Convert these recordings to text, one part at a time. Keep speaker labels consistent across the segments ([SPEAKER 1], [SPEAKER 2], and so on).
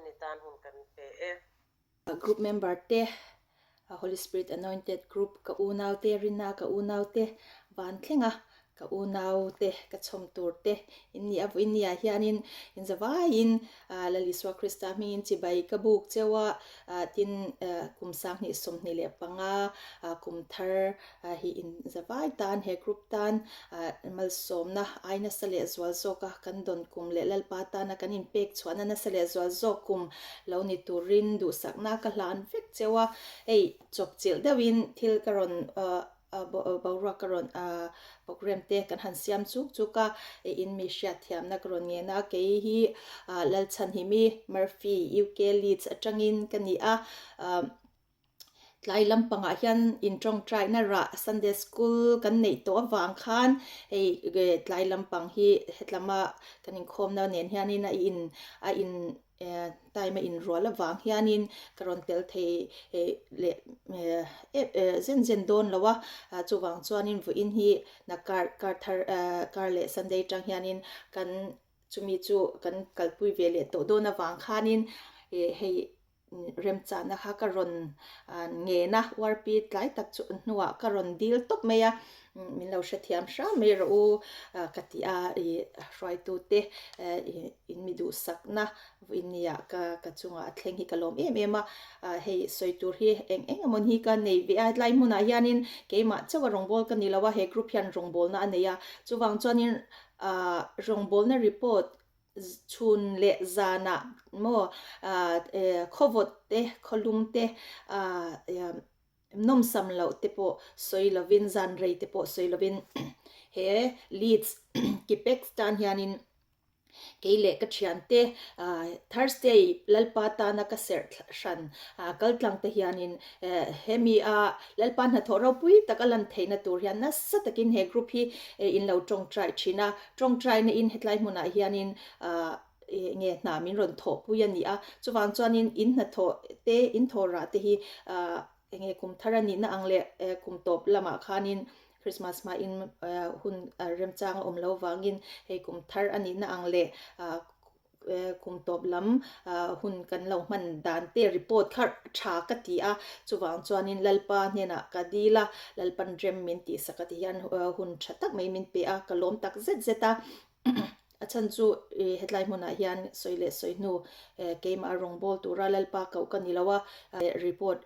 [SPEAKER 1] Lalchhani tan hun kan pe e.
[SPEAKER 2] Group member te, Holy Spirit Anointed Group ka unau te, Rina ka unau te, van thlenga ka unau te, ka chhawm tur te in ni a. Vawiin ni ah hianin in zavaiin Lal Isua Krista hmingin chibai ka buk cheu a, tin kum 2025 kum thar hi in zavai tan he group tan malsawmna ai nasa leh zual zawka kan dawn kum leh Lalpa tana kan inpek chhuahna nasa leh zual zawk kum lo ni turin duhsakna ka hlan vek cheu a, hei chawpchilh deuhin thil ka rawn boruak ka rawn program te kan han siam chuk chuk a, in mi hriatthiamna ka rawn ngen a, kei hi Lalchhanhimi Murphy UK Leeds atangin ka ni a. Tlai lampangah hian intawngtaina rah Sunday School kan neih tawh avang khan hei tlai lampang hi hetlama kan inkhawmna nen hianin a in a in time a inrual avang hianin ka rawn tel thei leh zen zen dawn lo a, chuvang chuanin vawiin hi na kar kar thar kar leh Sunday atang hianin kan chumi chu kan kalpui ve leh tawh dawn avang khanin hei Remchahna kha ka rawn ngen a, URP tlai tak chu hnuah ka rawn dil tawp mai a, min lo hrethiam hram mai rawh u ka ti a, ih hruaitute in mi duhsakna vawinia ka ka chungah a thleng hi ka lawm em em a, hei sawi tur hi eng eng emaw ni ka nei ve a, tlai hmunah hianin keimah chauha rawngbâwl ka ni lo a, he group hian rawngbâwlna a nei a, chuvang chuanin rawngbâwlna report Chhun leh zanah maw khawvawt te, khawlum te, nawmsam loh te pawh sawi lovin, zan rei te pawh sawi lovin he Leeds Kipek tan hianin kei leh ka thiante Thursday Lalpa tana ka serh hran kaltlang te hianin hemi a Lalpa hnathawh ropui tak a lan theihna tur hian nasa takin he group hi in lo tawngtai thin a. Tawngtaina in hetlai hmunah hianin ahh nge hna min rawn thawhpui a ni a, chuvang chuanin in hnathawh te, in thawh rah te hi ahh enge kum thar a nihna ang leh kum tawp lamah khanin Christmas hmain hun remchang a awm lo vangin hei kum thar a nihna ang leh ahh Kum tawp lam hun kan lo hman dan te report kha tha ka ti a, chuvang chuanin Lalpa hnenah ka dil a, Lalpan rem min tihsak a ti hian hun tha tak mai min pe a, ka lawm tak zet zet a. A chhan chu hetlai hmunah hian sawi leh sawi hnu keimah rawngbâwl tura Lalpa koh ka ni lo a, report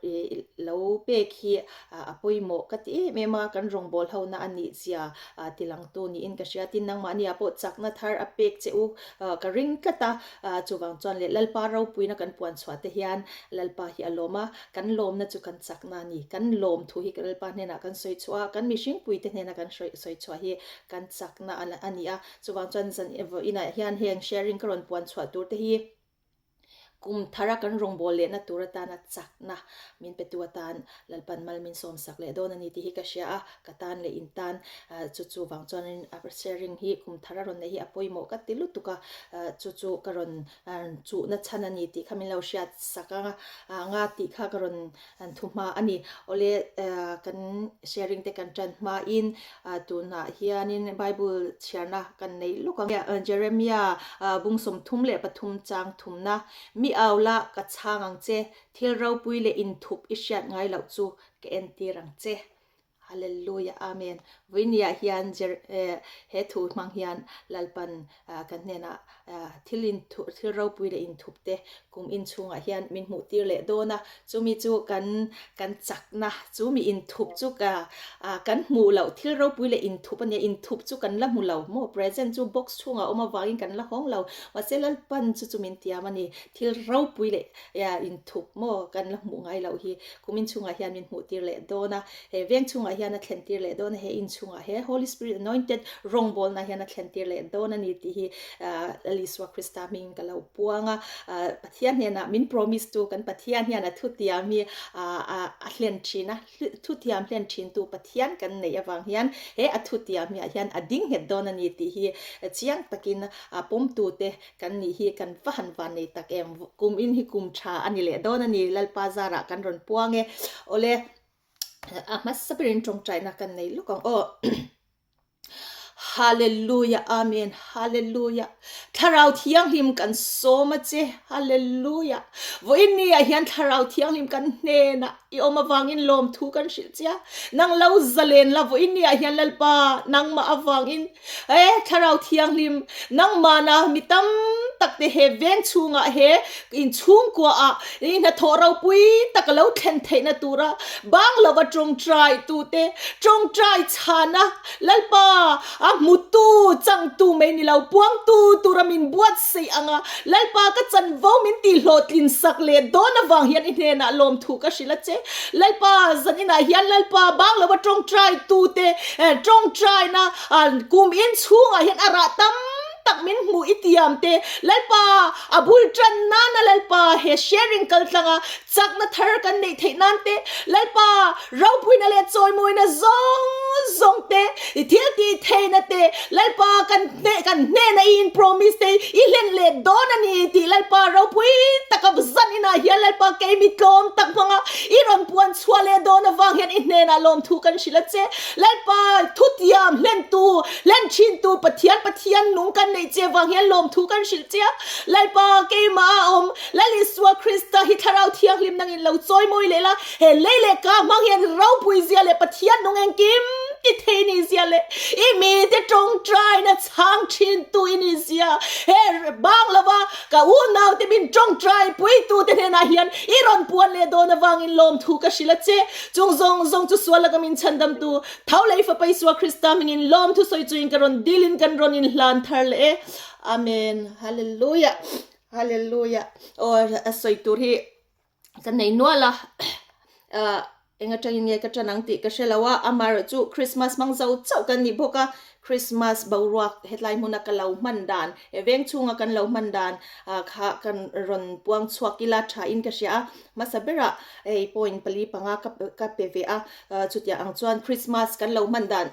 [SPEAKER 2] lo pek hi a pawimawh ka ti em em a, kan rawngbâwl hona a nih zia tilangtu niin ka hria. Tin, nangmahniah pawh chakna thar a pek che u ka ring tlat a, chuvang chuan leh Lalpa ropuina kan puan chhuah te hian Lalpa hi a lawm a, kan lawmna chu kan chakna a ni. Kan lawm thu hi Lalpa hnenah kan sawi chhuah a, kan mihringpuite hnena kan sawi chhuah hi kan chakna a ni a, chuvang chuan zan vawiinah hian heng sharing ka rawn puan chhuah tur te hi Kum thara kan rawngbâwl lehna tur atana chakna min petu atan Lalpan mal min sawmsak leh dawn a ni tih hi ka hria a, ka tan leh in tan chu chu vang chuanin a sharing hi kum thara rawn neih hi a pawimawh ka ti lutuk a, chu chu ka rawn chuhna chhan a ni tih kha min lo hriat sak anga nga tih kha ka rawn An thu hma a ni. Awle kan sharing te kan tan hmain tunah hianin Bible chhiarna kan nei lawk ang. Jeremiah bung 33 chang thumna, Mi au la ka chhang ang che, thil ropui leh inthup i hriat ngai loh chu ka entir ang che. Hallelujah Amen. Vawinia hian he thu hmang hian Lalpan kan hnenah thil in thil ropui leh inthup te kum in chhungah hian min hmuh tir leh dawn a, chumi chu kan kan chakna chu mi inthup chu ka kan hmuh loh thil ropui leh inthup ania inthup chu kan la hmu lo maw present chu box chhungah awm avangin kan la hawng lo mahse Lalpan chu chu min tiam a ni thil ropui leh inthup maw kan la hmuh ngai loh hi kum in chhungah hian min hmuh tir leh dawn a. He veng chhungah hian a thlen tir leh dawn a, he in chhungah he Holy Spirit anointed rawngbawlna hian a thlen tir leh dawn a ni tih hi Lal Isua Krista hmingin ka lo puang a. Pathian hnenah min promise tu kan Pathian hian a thutiam hi a hlen thin a, thutiam hlen thin tu Pathian kan neih avang hian he a thutiam hi ah hian a ding nghet dawn a ni tih hi chiang takin pawmtute Kan nih hi kan va han van nei tak em? Kum in hi kum tha a ni leh dawn a ni, Lalpa zarah kan rawn puang e. Awle, a hmasa berin tawngtaina kan nei lawk ang aw. Hallelujah Amen Hallelujah Thlarau Thianghlim kan sawm a che Hallelujah Vawiin ni ah hian Thlarau Thianghlim kan hnenah i awm avangin lawmthu kan hrilh che a, nang lo zalen la vawiin ni ah hian Lalpa nangmah avangin he Thlarau Thianghlim nangmahna mi tam tak te he veng chhungah he inchhungkua ah i hnathawh ropui tak a lo thlen theihna tura bang lova tawngtai tute tawngtai chhana Lalpa, a hmutu, changtu mai ni lo, puangtu tura min buatsaih ang a, Lalpa ka chanvo min tihhlawhtlin sak leh dawn avang hian i hnenah lawmthu ka hrilh a che. Lalpa, zaninah hian Lalpa bang lova tawngtai tute tawngtaina kum in chhungah hian a rah tam tak min hmuh i tiam te. Lalpa, a bul tan nana Lalpa he sharing kal tlanga Chakna thar kan neih theih nan te, Lalpa ropuina leh chawimawina zawng zawng te, i thil tih theihna te, Lalpa kan hneh kan hnehna i in promise te i hlen leh dawn a ni tih Lalpa ropui taka zan inah hian Lalpa kei mi tlawm tak hmanga i rawn puan chhuah leh dawn avang hian i hnenah lawmthu kan hrilh a che. Lalpa thutiam hlentu, hlen thintu Pathian Pathian nung kan neih che vang hian lawmthu kan hrilh che a. Lalpa keimah a awm Lal Isua Krista hi Thlarau Thianghlim nangin lo chawimawi leh la, he lei leh ka hmang hian ropui zia leh Pathian nung engkim ti thei ni zia leh i mite tawngtaina chhang thin tu i ni zia he bang lova ka unaute min tawngtai puitu te hnenah hian i rawn puan leh dawn avangin lawmthu ka hrilh a che. Chung zawng zawng chu sual laka min chhandamtu Tho lei Fapa Isua Krista hmingin lawmthu sawi chuin ka rawn dilin kan rawn inhlan thar leh e. Amen. Hallelujah. Hallelujah aw a sawi tur hi ka nei nual a ah eng atangin nge ka tan ang tih ka hre lo a amaherawh chu Christmas hmang zo chauh kan nih bawk a Christmas boruak hetlai hmuna ka lo hman dan he veng chhunga kan lo hman dan ah kha kan rawn puang chhuak ila tha in ka hria a hmasa berah hei point pali panga ka ka pe ve a chutiang ang chuan Christmas kan lo hman dan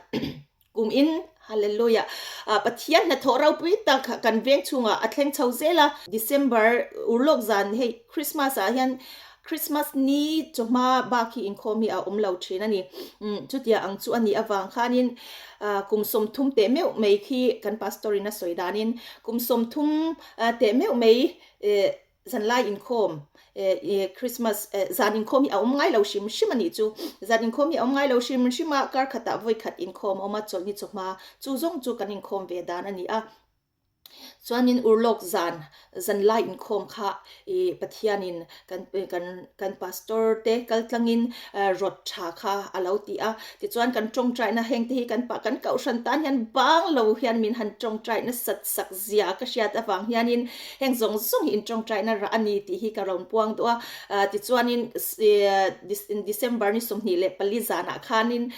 [SPEAKER 2] Kum in Hallelujah. Pathian hnathawh ropui tak kan veng chhungah a thleng chho zel a. December urlawk zan hei Christmas ah hian Christmas ni chawhma bak hi inkhawm hi a awm lo thin a ni. Chutia ang chu a nih avang khanin kum 30 teh meuh mai khi kan pastor in a sawi danin kum 30 teh meuh mai Zanlai inkhawm eh Christmas eh zan inkhawm hi a awm ngai lo hrim hrim a nih chu. Zan inkhawm hi a awm ngai lo hrim hrim a, kar khatah vawi khat inkhawm a awm a, chawlhni chawhma chu zawng chu kan inkhawm ve dan a ni a. Chuanin urlawk zan, zanlai inkhawm kha ih Pathianin kan kan kan pastor te kal tlangin rawt tha kha a lo ti a. Tichuan kan tawngtaina heng te hi kan pah kan kohhran tan hian bang lo hian min han tawngtai nasat sak zia ka hriat avang hianin Heng zawng zawng hi intawngtaina rah a ni tih hi ka rawn puang duh a. Tichuanin December ni 24 zanah khanin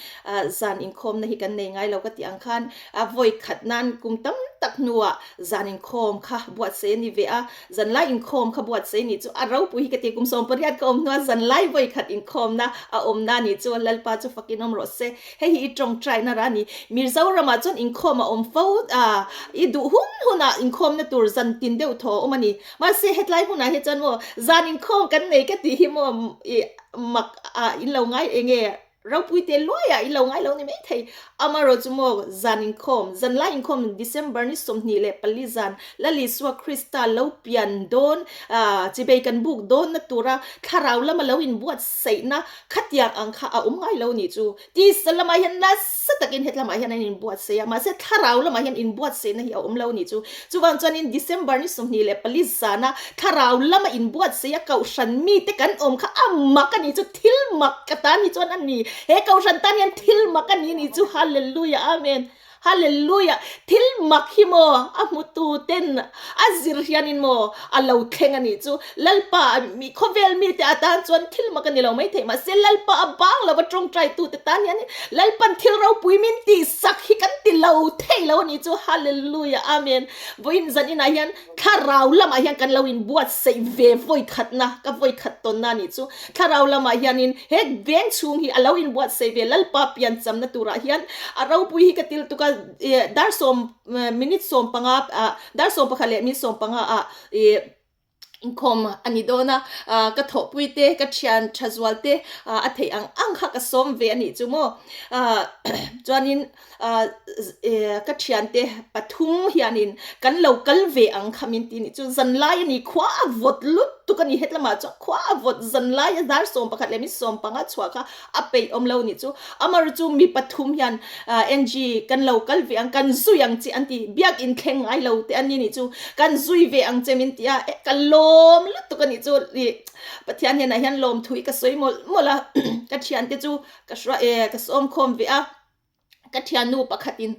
[SPEAKER 2] zan inkhawmna hi kan nei ngai lo ka tih ang khan vawi khat nan kum tam tak hnuah zan inkhawm kha buatsaih a ni ve a. Zanlai inkhawm kha buatsaih a nih chu a ropui hi ka ti. Kum 18 ka awm hnuah zanlai vawi khat inkhawmna a awmna a nih chu Lalpa chu fakin awm rawh se. Hei hi i tawngtaina rah a ni. Mizoramah chuan inkhawm a awm fo a, i duh hun hunah inkhawmna tur zan tin deuh thaw a awm a ni. Mahse hetlai hmunah hi chuan maw zan inkhawm kan nei ka tih hi maw i mak ah in lo ngai eng nge ropui te luaiah in lo ngai lo ni maithei. Amaherawh chu maw zan inkhawm, zanlai inkhawm December ni 24 zan Lal Isua Krista lo pian dawn chibei kan buk dawnna tura thlarau lama lo inbuatsaihna Khatiang ang kha a awm ngai lo nih chu. Tisa lamah hian nasa takin hetlamah hian an inbuatsaih a, mahse thlarau lamah hian inbuatsaihna hi a awm lo nih chu. Chuvang chuanin December ni 24 zana thlarau lama inbuatsaih a kohhran mite kan awm kha a mak a nih chu, thil mak ka tan hi chuan a ni. He kohhran tan hian thil mak a ni nih chu. Hallelujah Amen. Hallelujah! Thil mak hi maw a hmutu ten a zir hianin maw a lo thleng a nih chu. Lalpa mi khawvel mite atan chuan thil mak a ni lo mai thei mahse Lalpa a bang lova tawngtai tute tan hian Lalpan thil ropui min tih sak hi kan ti lo thei lo a nih chu. Hallelujah! Amen! Vawiin zan inah hian thlarau lamah hian kan lo inbuatsaih ve vawikhatna ka vawikhat tawnna a nih chu. Thlarau lamah hianin he veng chhung hi a lo inbuatsaih ve Lalpa pianchamna turah hian a ropui hi ka til tuk a, dar sawm minute 15 ah dar 11 leh minute 15 ah ih. Inkhawm a ni dawn a, ka thawhpui te, ka thian tha zual te a theih ang ang kha ka sawm ve a nih chu maw. Chuanin ka thian te pathum hianin kan lo kal ve ang kha min ti a nih chu. Zanlai a ni, khua a vawt lutuk a ni hetlamah chuan khua a vawt zanlai a dar 11 leh mi 15 chhuah kha a peih awm lo nih chu. Amar chu mi pathum hian NG kan lo kal ve ang, kan zui ang che an ti. Biakin thleng ngai lo te an ni nih chu. Kan zui ve ang che min ti a, ka lawm lutuk a nih chu. Pathian hnenah hian lawm thu hi ka sawi mawlh mawlh a, ka thiante chu ka hruai e, ka sawmkhawm ve a. Ka thiannu pakhatin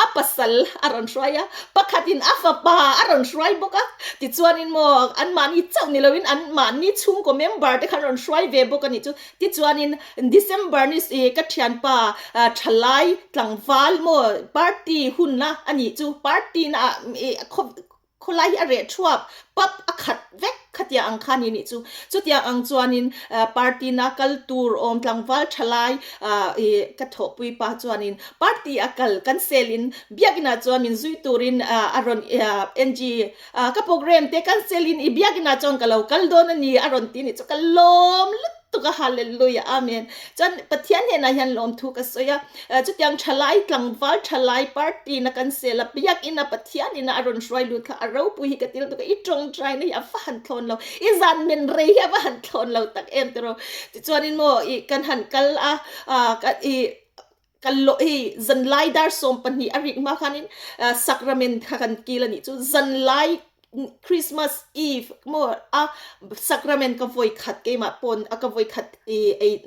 [SPEAKER 2] a pasal a rawn hruai a, pakhatin a fapa a rawn hruai bawk a, tichuanin maw anmahni chauh ni loin anmahni chhungkaw member te kha an rawn hruai ve bawk a nih chu. Tichuanin December ni ka thianpa thalai tlangval maw party hunna a nih chu, party na ah Khawlai hi a reh thuap, pub a khat vek khatiang ang kha ni nih chu. Chutiang ang chuanin party na kal tur awm tlangval thalai ih ka thawhpui pa chuanin party a kal kan selin biakinah chuan min zui turin a rawn NG ka program te kan selin i biakinah chuan ka lo kal dawn a ni a rawn ti nih chu ka lawm lutuk. Tuk a Hallelujah Amen. Chuan Pathian hnenah hian lawmthu ka sawi a, chutiang thalai tlangval thalai party na kan sel a, biakinn a Pathian ina a rawn hruai lut kha a ropui hi ka til tuk a, i tawngtai na hi a va han thlawn lo, i zan men rei hi a va han thlawn lo tak em tiraw. Tichuanin maw i kan han kal a, i Kan lawh hi zanlai dar 12 a rik hma khanin sacrament kha kan kil a nih chu. Zanlai Christmas Eve maw a sacrament ka vawi khat keimah pawn a ka vawi khat ei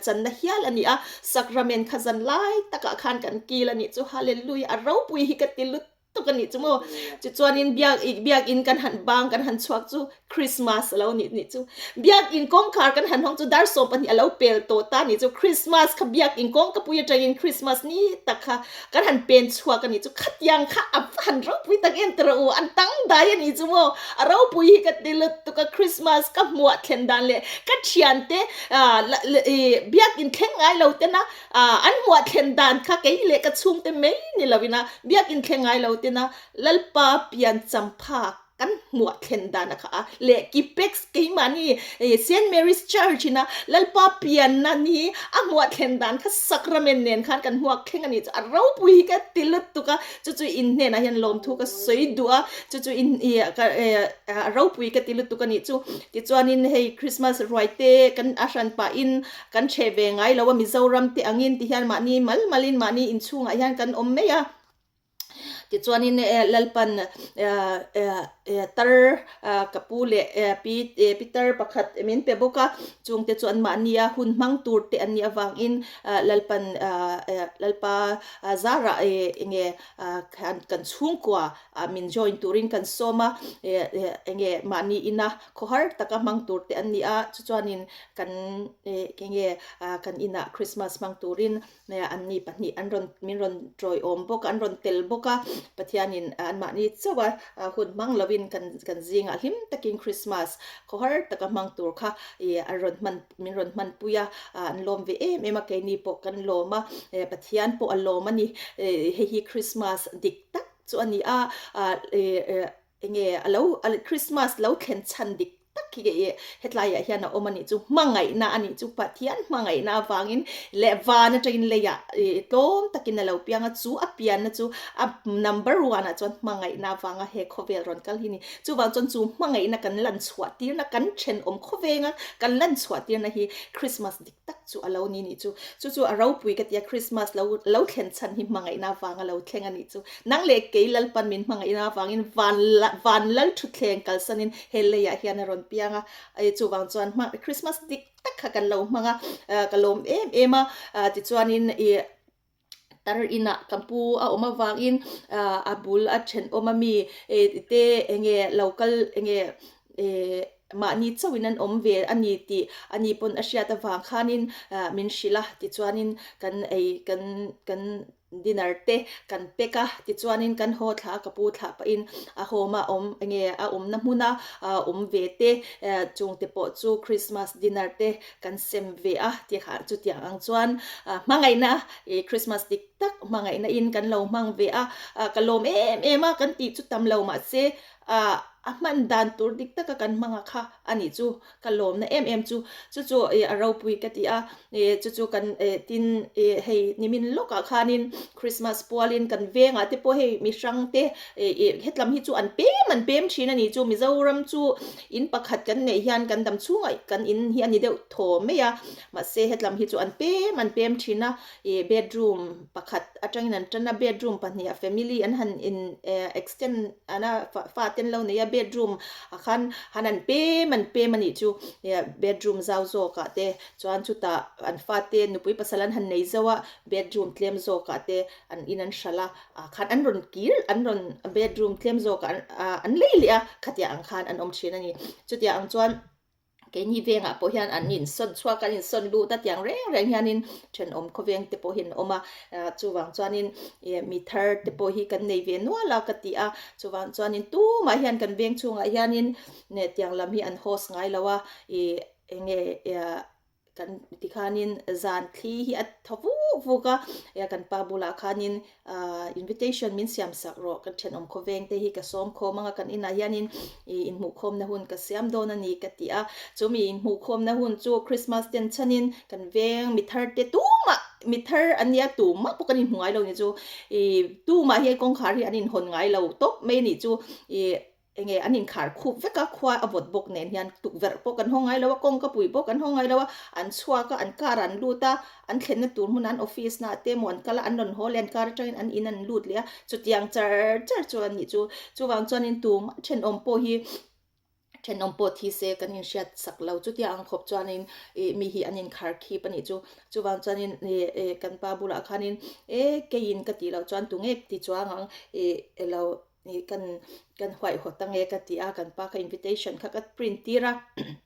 [SPEAKER 2] channa hial a ni a. Sacrament kha zanlai takah khan kan kil a nih chu. Hallelujah a ropui hi ka ti lut tuk a nih chu maw. Tichuanin biak biakinn kan han bang kan han chhuak chu Christmas a lo nih nih chu. Biakinn kawngkhar kan han hawng chu dar 12 a lo pel tawh ta nih chu. Christmas kha biakinn kawngkapui atangin Christmas ni tak kha kan han pen chhuak a nih chu. Khatiang kha a va han ropui tak em tiraw u, an tang dai a nih chu maw. A ropui hi ka ti lutuk a, Christmas ka hmuah thlen dan leh ka thiante biakinn thleng ngai lo tena an hmuah thlen dan kha kei leh ka chhungte mai ni lovin a biakinn thleng ngai lo tena Lalpa pian champha kan hmuah thlen dan a kha a leh Kipex keimahni Saint Mary's Church ina Lalpa pianna ni a hmuah thlen dan kha sacrament nen khan kan hmuak thleng a nih chu a ropui hi ka ti lutuk a chu chu in hnenah hian lawmthu ka sawi duh a chu chu in a ropui ka ti lutuk a nih chu tichuanin hei Christmas ruai te kan a hran pahin kan chhe ve ngai lo a Mizoram te angin ti hian mahni mal malin mahni inchhungah hian kan awm mai a. Tichuanin Lalpan tar ka pu leh pi Peter pakhat min pe bawk a, chungte chu anmahnia hun hmang tur te an nih avangin Lalpan Lalpa zarah enge kan chhungkua min join turin kan sawm a, enge mahni ina khawhar taka hmang tur te an ni a, chuchuanin kan enge kan inah Christmas hmang turin Anni pahnih an rawn min rawn tawiawm bawk a, an rawn tel bawk a, Pathianin anmahni chauh a hun hmang lovin kan kan zingah hlim takin Christmas khawhar taka hmang tur kha ih a rawn hman min rawn hmanpui a, an lawm ve em em a, keini pawh kan lawm a, Pathian pawh a lawm a ni, hei hi Christmas dik tak chu a ni a, Enge a lo Christmas lo thlen chhan dik tak hi i hetlaiah hian a awm a nih chu, hmangaihna a nih chu, Pathian hmangaihna avangin leh van atangin leiah i tlawm takin a lo piang a, chu a pianna chu a number one ah chuan hmangaihna avanga he khawvel rawn kal hi a ni. Chuvang chuan chu hmangaihna kan lan chhuah tirna, kan thenawm khawvenga kan lan chhuah tirna hi Christmas dik tak chu a lo ni nih chu. Chu chu a ropui ka ti a, Christmas lo lo thlen chhan hi hmangaihna avanga lo thleng a nih chu. Nang leh kei Lalpan min hmangaihna avangin van van lal thutthleng kalsanin he leiah hian a rawn piang a, chuvang chuan hma Christmas dik tak kha kan lo hmang a, ka lawm em em a, tichuanin ih tar inah ka pu a awm avangin a bul a thenawm ami te enge lo kal enge ih mahni chauhin an awm ve a ni tih ani pawn a hriat avang khanin min hrilh a, tichuanin kan ei kan kan Dinner te kan pack a, tichuanin kan haw thla a, ka pu thlah pahin a home a awm enge a awmna hmuna awm ve te chungte pawh chu Christmas dinner te kan sem ve a, tikha chutiang ang chuan hmangaihna ih Christmas dik tak hmangaihna in kan lo hmang ve a, ka lawm em em a, kan tih chu tam lo mahse. A hman dan tur dik taka kan hmang a kha a nih chu ka lawmna em em chu. Chu chu ih a ropui ka ti a, ih chu chu kan ih tin ih hei nimin lawkah khanin Christmas pualin kan vengah te pawh hei mi hrang te ih ih hetlam hi chu an pem an pem thin a nih chu. Mizoram chu in pakhat kan neih hian kan dam chhungah kan in hi a ni deuh thaw mai a, mahse hetlam hi chu an pem an pem thin a. Ih bedroom pakhat atangin an tan a, bedroom pahniha family an han in eh extend an a fa te an lo nei a, bedroom ah khan han an pem an pem a nih chu ih bedroom zau zawkah te chuan chutah an fate nupui pasal an han nei zauh a, bedroom tlem zawkah te an in an hralh a, ah khan an rawn kir an rawn bedroom tlem zawkah an ah an lei leh a, khatiang ang khan an awm thin a ni. Chutiang ang chuan. Keini vengah pawh hian an insawn chhuak an insawn lut a tiang reng reng hianin thenawm khawveng te pawh hi an awm a, chuvang chuanin ih mi thar te pawh hi kan nei ve nual a ka ti a, chuvang chuanin tumah hian kan veng chhungah hianin tiang lam hi an host ngai lo a, ih eng nge ih kan tikhanin zan thli hi a thaw vuk vuk a, kan pa bulah khanin Ahh invitation min siam sak rawh ka thenawm khawveng te hi ka sawm khawm anga kan inah hianin ih inhmuhkhawmna hun ka siam dawn a ni ka ti a, chumi inhmuhkhawmna hun chu Christmas ten chhanin kan veng mi thar te tumah mi thar an nia tumah pawh kan inhmu ngai lo ni chu ih tumah hi kawngkhar hi an inhawn ngai lo tawp mai a nih chu ih Enge an inkhar khup vek a, khua a vawt bawk nen hian tukverh pawh kan hawng ngai lo a, kawngka pui pawh kan hawng ngai lo a, an chhuak a, an car ah an lut a, an thlenna tur hmunah an office naah te emaw an kal a, an rawn haw leh an car atangin an in an lut leh a, chutiang char char chu an nih chu. Chuvang chuanin tumah thenawm pawh hi thenawm pawh thi se kan inhriat sak lo, chutiang ang khawp chuanin ih mi hi an inkhar khip a nih chu. Chuvang chuanin ih ih kan pa bulah khanin e keiin ka tih loh chuan tunge ti chuang ang ih elo Ih kan kan huaihawt ange ka ti a, kan pa kha invitation kha ka print tir a,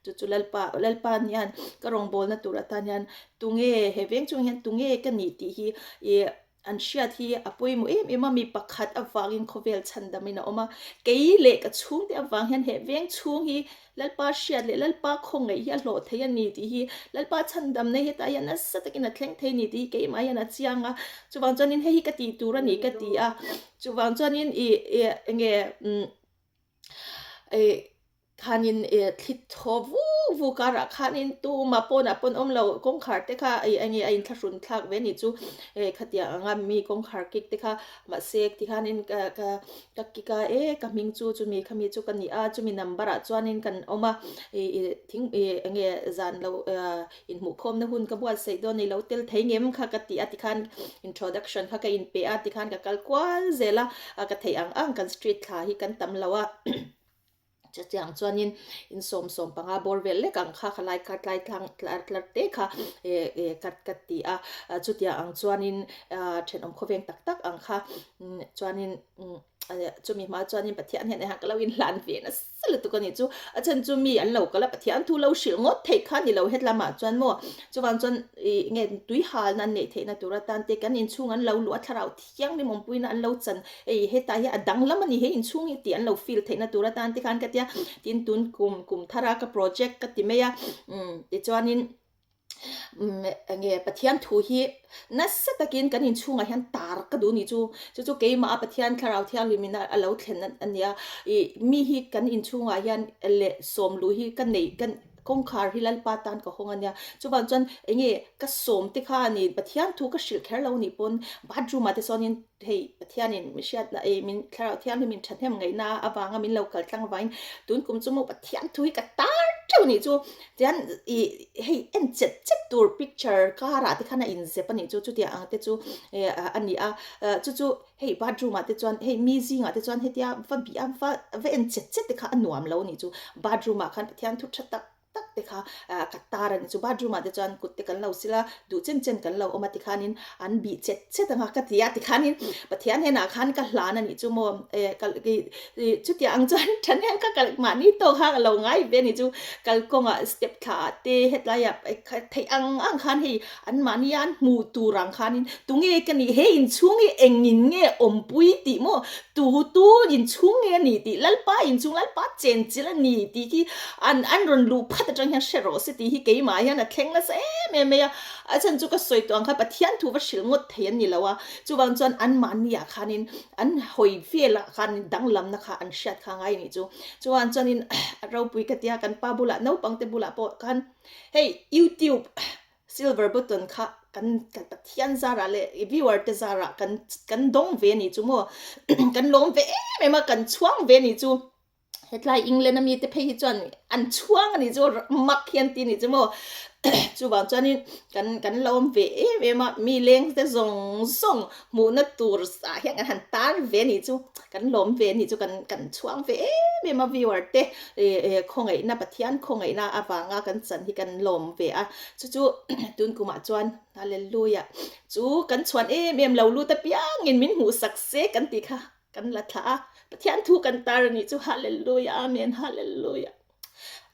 [SPEAKER 2] chu chu Lalpa Lalpa hian ka rawngbawlna tur atan hian tunge he veng chungah hian tunge ka nih tih hi ih an hriat hi a pawimawh em em a, mi pakhat avangin khawvel chhandamin a awm a, kei leh ka chhungte avang hian he veng chhung hi Lalpa hriat leh Lalpa khawngaih hi a hlawh thei a ni tih hi Lalpa chhandamna hi hetah hian nasa takin a thleng thei a ni tih hi keimah hian a chiang a, chuvang chuanin hei hi ka tih tur a ni ka ti a, chuvang chuanin ih ih enge umm ih khanin ih thli thaw vuk vuk karah khanin tumah pawnah pawn awm lo kawngkhar te kha ih enge a inthlahrun thlak ve a nih chu ih khatiang anga mi kawngkhar kik te kha mahse tikhanin ka ka Ka kik a, e ka hming chu chumi khami chu ka ni a, chumi number ah chuanin kan awm a, ih ih thing ih eng nge zan lo ah inhmuhkhawmna hun ka buatsaih dawn ni lo tel thei ngem kha ka ti a tikhan introduction kha ka inpe a tikhan ka kal kual zel a, ka theih ang ang kan street thla hi kan tam lo a. Chutiang chuanin in sawmsawm panga bawr vel lek ang kha khalai kha tlai tlang tlar tlar te kha eh eh ka ka ti a, chutiang ang chuanin ah thenawm khawveng tak tak ang kha chuanin chumi hma chuanin Pathian hian eha ka lo inhlan ve nasa lutuk a nih chu, a chhan chu mi an lo kal a Pathian thu lo hrilh ngawt theih kha ni lo hetlamah chuan maw chuvang chuan ih nge tui halna an neih theihna tur atan te kan inchhung an lo luh a thlarau Thianghlim awmpuina an lo chan, hei hetah hian a danglam a ni, he inchhung hi tih an lo feel theihna tur atan te khan ka tia, tin tun kum kum thara ka project ka ti mai a, umm tichuanin umm enge Pathian thu hi nasa takin kan inchhungah hian tar ka duh ni chu, chu chu keimah a Pathian thlarau thianghlim in a lo thlen a nia, ih mi hi kan inchhungah hian leh sawmluh hi ka neih ka Kawngkhar hi Lalpa tan ka hawng a nia. Chuvang chuan eng nge ka sawm te kha a ni, Pathian thu ka hrilh kher lo nih pawn bathroom ah te sawnin hei Pathianin mi hriatna ei min thlarau thianghlim min thahnem ngaihna avanga min lo kal tlang avangin tun kum chu maw Pathian thu hi ka tar teuh nih chu. Tian ih hei en chet chet tur picture karah te khan a inzep a nih chu, chutiang ang te chu a ni a. Chu chu Hei bathroom ah te chuan hei mi zingah te chuan hetia va bih a va va en chet chet te kha a nuam lo nih chu bathroom ah khan Pathian thu tha tak tak te kha ah ka tar a nih chu bathroom ah te chuan kut te kan lo sil a duh chen chen kan lo awm a tikhanin an bih chet chet anga ka ti a tikhanin Pathian hnenah khan ka hlan a nih chu maw eh kal ih ih chutiang ang chuan thahnem ka kal mahni tawk kha ka lo ngai ve a nih chu kalkawngah step thla ah te hetlaiah theih ang ang khan hei An mahnia an hmuh tur ang khanin tunge ka nih he inchhung hi engin nge awmpui tih maw tu tu inchhung nge a ni tih Lalpa inchhung Lalpa chenchilh a ni tih khi an an rawn luh phat atangin. atang hian hre rawh se tih hi keimah hian a thleng nasa em em mai a, a chhan chu ka sawi tawh ang khan Pathian thu va hrilh ngawt thei an ni lo a, chuvang chuan anmahniah khanin an hawi velah khan danglamna kha an hriat kha ngai a nih chu. Chuvang chuanin a ropui ka tia kan pa bulah naupangte bulah pawh khan hei youtube silver button kha kan kan Pathian zarah leh viewer te zarah kan kan dawng ve a nih chu maw kan lawm ve em em a kan chhuang ve a nih chu. Hetlai England a mite phei hi chuan an chhuang a nih chu mak hi an ti a nih chu maw chuvang chuanin kan kan lo awm ve em em a mi leng te zawng zawng hmuhna tur ah hian kan han tar ve a nih chu kan lawm ve a nih chu kan kan chhuang ve em em a viewer te ih ih khawngaihna Pathian khawngaihna avanga kan chan hi kan lawm ve a chu chu tun kumah chuan hallelujah chu kan chhuan em em lo lut apiangin min hmuhsak se kan tih kha. Kan la thlah a, Pathian thu kan tar a nih chu Hallelujah Amen Hallelujah.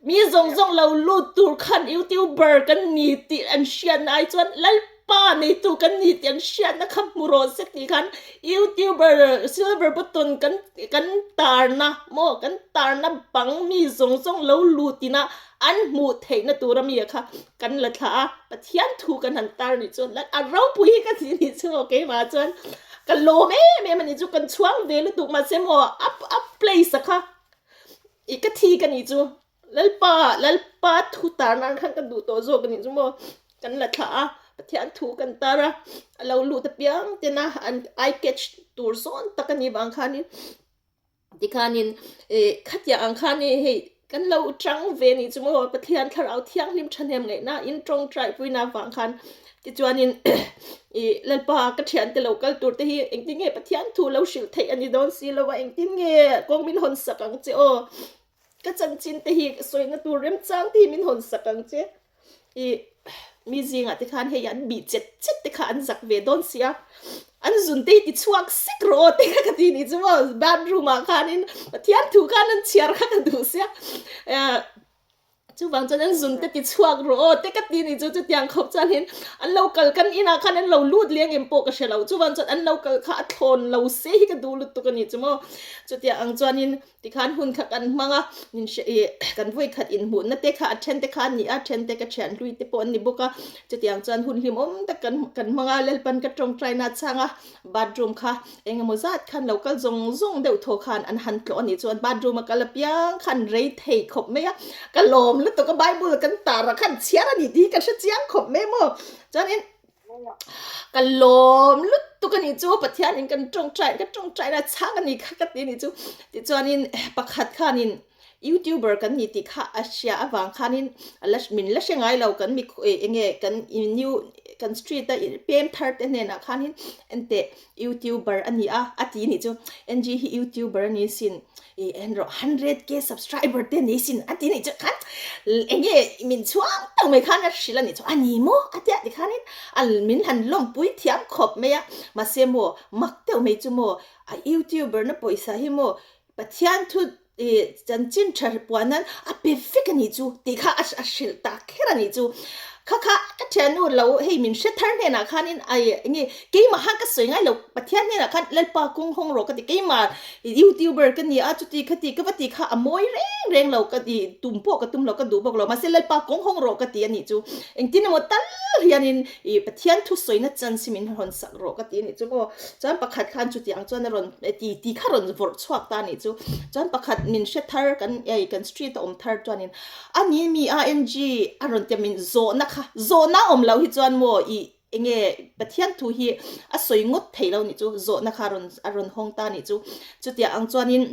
[SPEAKER 2] Mi zawng zawng lo lut tur khan YouTuber kan ni tih an hriatna ai chuan Lalpa neitu kan ni tih an hriatna kha hmu rawh se tih khan YouTuber silver button kan kan tarna maw kan tarna bang mi zawng zawng lo lut ina an hmuh theihna tur a mi kha kan la thlah a, Pathian thu kan han tar nih chuan a ropui hi ka ti nih chu maw keimah chuan ka lawm em em a nih chu kan chhuang ve lutuk mahse maw a a place a kha i ka thi ka nih chu Lalpa Lalpa thu tar nan khan ka duh tawh zawk a nih chu maw kan la thlah a Pathian thu kan tar a a lo lut apiang tena an eye catch tur zawn tak a nih vang khanin Tikhanin eh khatiang ang khan i hei kan lo tang ve nih chu maw Pathian thlarau thianghlim thahnem ngaihna in tawngtai puina avang khan tichuanin i Lalpa ka thiante lo kal tur te hi engtin nge Pathian thu lo hrilh theih a ni dawn si lo a engtin nge kawng min hawn sak ang che aw. Ka chanchin te hi ka sawina tur remchang te hi min hawn sak ang che. I mi zingah te khan hei an bih chet chet te kha an zak ve dawn sia. An zun te hi ti chhuak sek rawh aw te kha ka ti nih chu maw bathroom ah khanin Pathian thu khan an chhiar kha ka duh sia. Chuvang chuan an zun te ti chhuak rawh aw te ka ti nih chu chutiang khawp chuanin an lo kal kan inah khan an lo lut leng em pawh ka hre lo. Chuvang chuan an lo kal kha a thlawn lo se hi ka duh lutuk a nih chu maw. Chutiang ang chuanin Tikhan hun kha kan hmang a, min hre ih kan vawi khat inhmuhna te kha a then te kha an ni a, then te ka thian hlui te pawh an ni bawk a, chutiang chuan hun hlimawm tak kan kan hmang a, Lalpan ka tawngtaina a chhang a, bathroom kha eng emaw zat khan lo kal zawng zawng deuh thaw khan an han tlawh a nih chuan bathroom a kal apiang khan rei thei khawp mai a, ka lawm lutuk a Bible kan tar ah khan chhiar a ni tih hi ka hre chiang khawp mai maw, chuanin Ka lawm lutuk a nih chu Pathianin kan tawngtai ka tawngtai na chhang a nih kha ka ti a nih chu tichuanin pakhat khanin youtuber kan ni tih kha a hria avang khanin a la min la hre ngai lo kan mi eng nge kan new kan street a pem thar te hnenah khanin enteh youtuber a ni a a ti a nih chu NG hi youtuber a ni sin I en rawh 100k subscriber te ni sin a ti nih chu khan enge min chhuang tak mai khan a hrilh a nih chu a ni maw a tia ti khanin a min han lawmpui thiam khawp mai a mahse maw mak deuh mai chu maw a youtuber na pawisa hi maw Pathian thu i chanchin tha puan nan a pe vek a nih chu tih kha a hrilh tak kher a nih chu kha kha ka thiannu lo hei min hre thar hnenah khanin ai enge keimah khan ka sawi ngai lo Pathian hnenah khan Lalpa kawng hawng rawh ka ti keimah Youtuber ka ni a, chuti khati ka va ti kha a mawi reng reng lo ka ti, tum pawh ka tum lo, ka duh bawk lo, mahse Lalpa kawng hawng rawh ka ti a nih chu. Engtin emaw tal hianin ih Pathian thusawina chance hi min rawn sak rawh ka ti a nih chu maw. Chuan pakhat khan chuti ang chuan a rawn ti ti kha rawn vawrh chhuak ta a nih chu. Chuan pakhat min hre thar kan ei kan street a awm thar chuanin a ni mi a NG a rawn tia min zawhna kha zawhna awm lo hi chuan maw ih Enge Pathian thu hi a sawi ngawt thei lo nih chu, zawhna kha a rawn a rawn hawng ta nih chu. Chutiang ang chuanin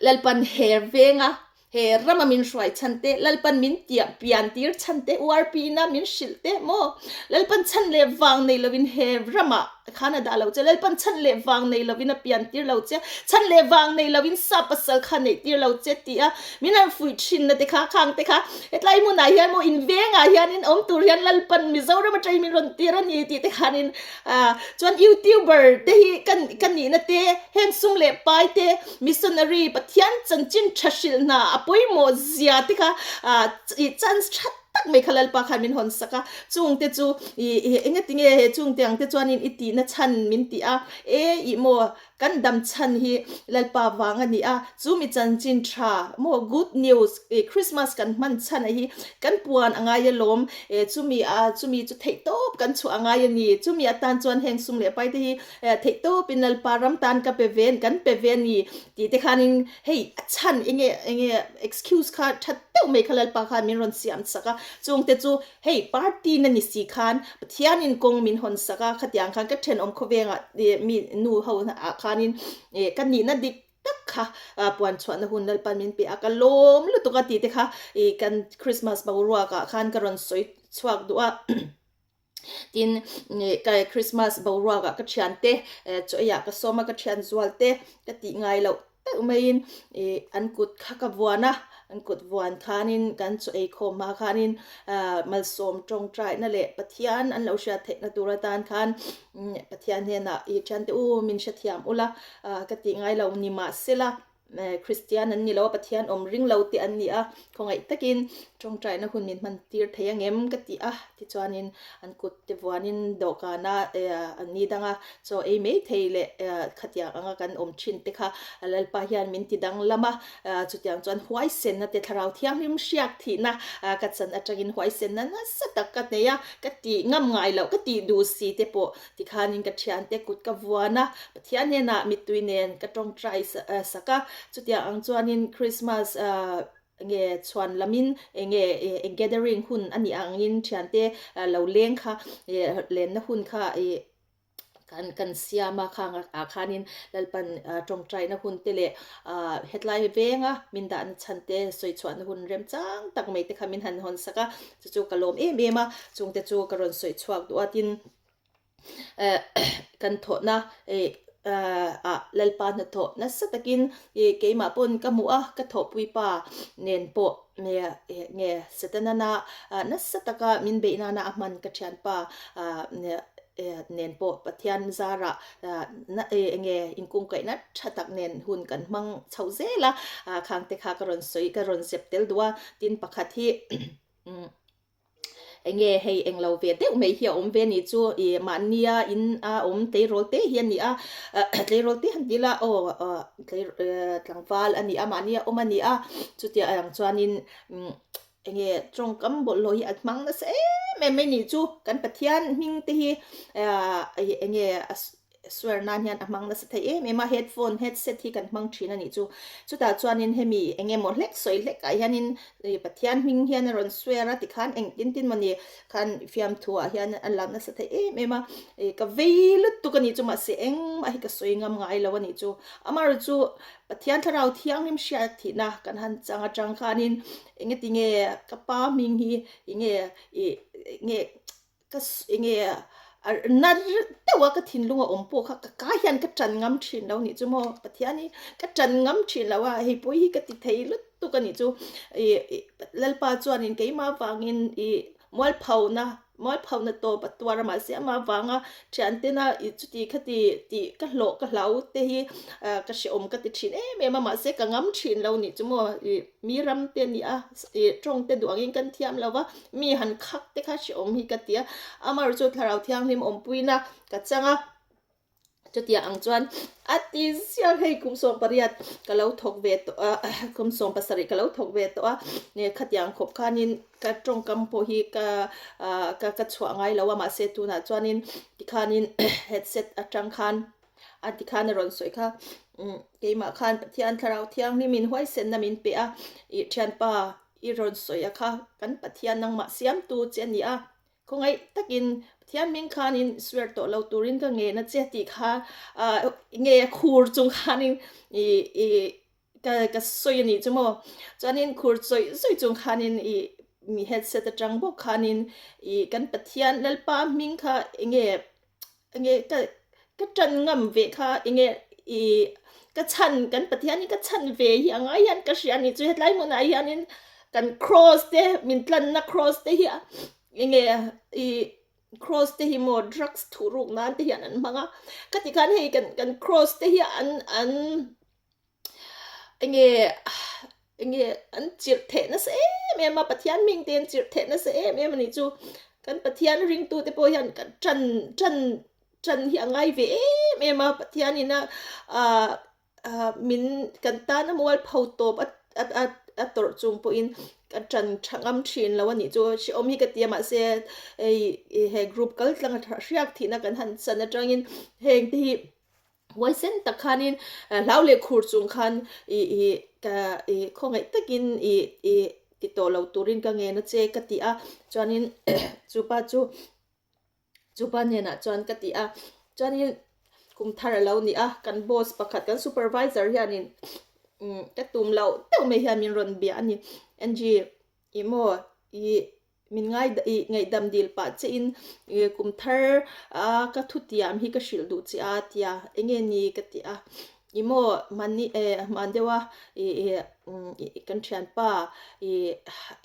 [SPEAKER 2] Lalpan he venga he rama min hruai chhan te, Lalpan min tiah pian tir chhan te, URP ina min hrilh te maw? Lalpan chhan leh vang nei lovin he ramah khan a dah lo che, Lalpan chhan leh vang nei lovin a pian tir lo che, chhan leh vang nei lovin sa pasal kha neih tir lo che tih a Min han fuih thin na te kha khang te kha hetlai hmunah hian maw in vengah hianin awm tur hian Lalpan Mizoram atangin min rawn tir a ni tih te khanin ah chuan youtuber te hi kan ka nihna te heng sum leh pai te missionary Pathian chanchin tha hrilh hna a pawimawh zia te kha ah chance tha tak mai kha Lalpa khan min hawn sak a chung te chu ih ih engatinge he chung te ang te chuanin i tihna chhan min ti a e ih maw. Kan dam chhan hi Lalpa vang a ni a, chu mi chanchin tha maw good news i Christmas kan hman chhan a hi kan puan a ngai alawm e chumi a chumi chu theih tawp kan chhuah a ngai a ni. Chumi atan chuan heng sum leh pai te hi theih tawpin Lalpa ram tan ka pe ve kan pe ve a ni tih te khanin hei a chhan enge enge excuse kha tha deuh mai kha Lalpa khan min rawn siam sak a, chungte chu Hei party na ni si khan Pathianin kawng min hawn sak a, khatiang khan ka thenawm khawvengah mi nu ho ah khanin ka nihna dik tak kha puan chhuahna hun Lalpan min pe a, ka lawm lutuk a tih te kha kan Christmas boruak ah khan ka rawn sawi chhuak duh a. Tin, ka Christmas boruak ah ka thiante chaw ei ah ka sawm a, ka thian zual te ka tih ngai loh deuh maiin ih an kut kha ka vuan a, an kut vuan khanin kan chaw ei khawm hma khanin ah malsawm tawngtaina leh Pathian an lo hriat theihna tur atan khan Pathian hnenah ih thiante u min hrethiam ula ah ka tih ngai lo ni mahsela Kristian an ni lo a, Pathian awm ring lo te an ni a, khawngaih takin tawngtaina hun min hman tir thei angem ka ti a, tichuanin an kut te vuanin dawhkana an ni danga Chaw ei mai thei leh khatiang anga kan awm thin te kha Lalpa hian min ti danglam a, chutiang chuan huaisenna te thlarau thianghlim hriak thihna ka chan atangin huaisenna nasa tak ka nei a, ka tih ngam ngai loh, ka tih duh si te pawh tikhanin ka thiante kut ka vuan a, Pathian hnenah mittui nen ka tawngtai sak a, chutiang ang chuanin Christmas Enge chhuan lamin enge gathering hun a nih angin thiante lo leng kha lenna hun kha ih kan kan siam a khang ah khanin Lalpan tawngtaina hun te leh ah hetlai venga min dahna chhan te sawi chhuahna hun remchang tak mai te kha min han hawn sak a chu chu ka lawm em em a chungte chu ka rawn sawi chhuak duh a tin eh kan thawhna eh ah Lalpa hnathawh nasa takin ih keimah pawn ka hmuh a ka thawhpui pa nen pawh nge Setana nasa taka min beih nana a hman ka thianpa ah nen pawh Pathian zarah enge inkungkaihna tha tak nen hun kan hmang chho zel a, khangte kha ka rawn sawi ka rawn zep tel duh a, tin pakhat hi enge hei englo ve deuh mai hi a awm ve anih chu ih mahnia in a awm tleirawl te hi a ni a tleirawl te han ti ila aw tlangval a ni a mahnia awm a ni a chutiang ang chuanin Enge tawngkam bawlhhlawh hi a hmang nasa em em mai nih chu kan Pathian hming te hi enge a swear nan hian a hmang nasa thei em em a headphone headset hi kan hmang thin a nih chu chutah chuanin hemi enge maw hlek sawi hlek ah hianin Pathian hming hian a rawn swear a tikhan engtin tin mawni khan fiamthu ah hian a lam nasa thei em em a ka vei lutuk a nih chu mahse engmah hi ka sawi ngam ngai lo a nih chu amaherawhchu Pathian thlarau thianghlim hriat thihna kan han chang atang khanin Engati nge ka pa hming hi enge ih enge ka enge a na deuh a ka thinlung a awm pawh kha ka ka hian ka tan ngam thin lo nih chu maw Pathian hi ka tan ngam thin lo a hei pawh hi ka ti thei lutuk a nih chu ih Lalpa chuanin keimah vangin ih Mualphona, mualphona tawp a tuar a mahse amah vanga thiantena i chuti khati tih ka hlawh ka hlau te hi ka hrehawm ka ti thin em em a mahse ka ngam thin lo nih chu maw i mi ram te a ni a i tawng te duh angin kan thiam lo va mi han khak te kha hrehawm hi ka ti a amaherawhchu thlarau thianghlim awmpuina ka chang a. Chutiang ang chuan a ti ziak hei kum 18 ka lo thawk ve tawh a kum 17 ka lo thawk ve tawh a khatiang khawp khanin ka tawngkam pawh hi ka ah ka ka chhuah ngai lo a mahse tunah chuanin tikhanin headset atang khan a tikhan a rawn sawi kha keimah khan Pathian thlarau thianghlim in huaisenna min pe a ih thianpa i rawn sawi a kha kan Pathian nangmah siamtu che a ni a. Khawngaih takin Pathian hming khanin swear tawh lo turin ka ngen a che tih kha ah nge a khur chung khanin ih ih ka ka sawi a nih chu maw. Chuanin khur chawih zawih chung khanin ih mi headset atang bawk khanin ih kan Pathian Lalpa hming kha enge Enge ka ka ṭan ngam ve kha enge i ka chhan kan Pathian hi ka chhan ve hi a ngai hian ka hria a ni chu hetlai hmunah hianin kan cross te min tlanna cross te hi enge i cross te hi maw drugs thuh ruk nan te hian an hmang a ka ti khan hei kan kan cross te hi an an Enge enge an chirh theh nasa em em a Pathian hming te an chirh theh nasa em em a nih chu kan Pathian ringtu te pawh hian kan tan tan. Ṭan hi a ngai ve em em a, Pathianin a ah min kan tan a mualpho tawp a a a tawrh chung pawhin ka ṭan ṭha ngam ṭhin lo a nih chu hrehawm hi ka ti a mahse hei he group kal tlang a hriak thihna kan han chan aṭangin heng te hi huaisen tak khanin hlau leh khur chung khan ih ih ka ih khawngaih takin ih ih ti tawh lo turin ka ngen a che ka ti a chuanin chupa chu. Chupa hnenah chuan ka ti a, chuanin kum thar a lo ni a, kan boss pakhat kan supervisor hianin umm ka tum loh deuh mai hian min rawn bia a ni. Angie ih maw ih min ngai ih ngaihdam dil pah che in ih kum thar a ka thutiam hi ka hrilh duh che a tia enge ni ka ti a. I maw mahni eh hman deuh a ih ih ih kan thianpa ih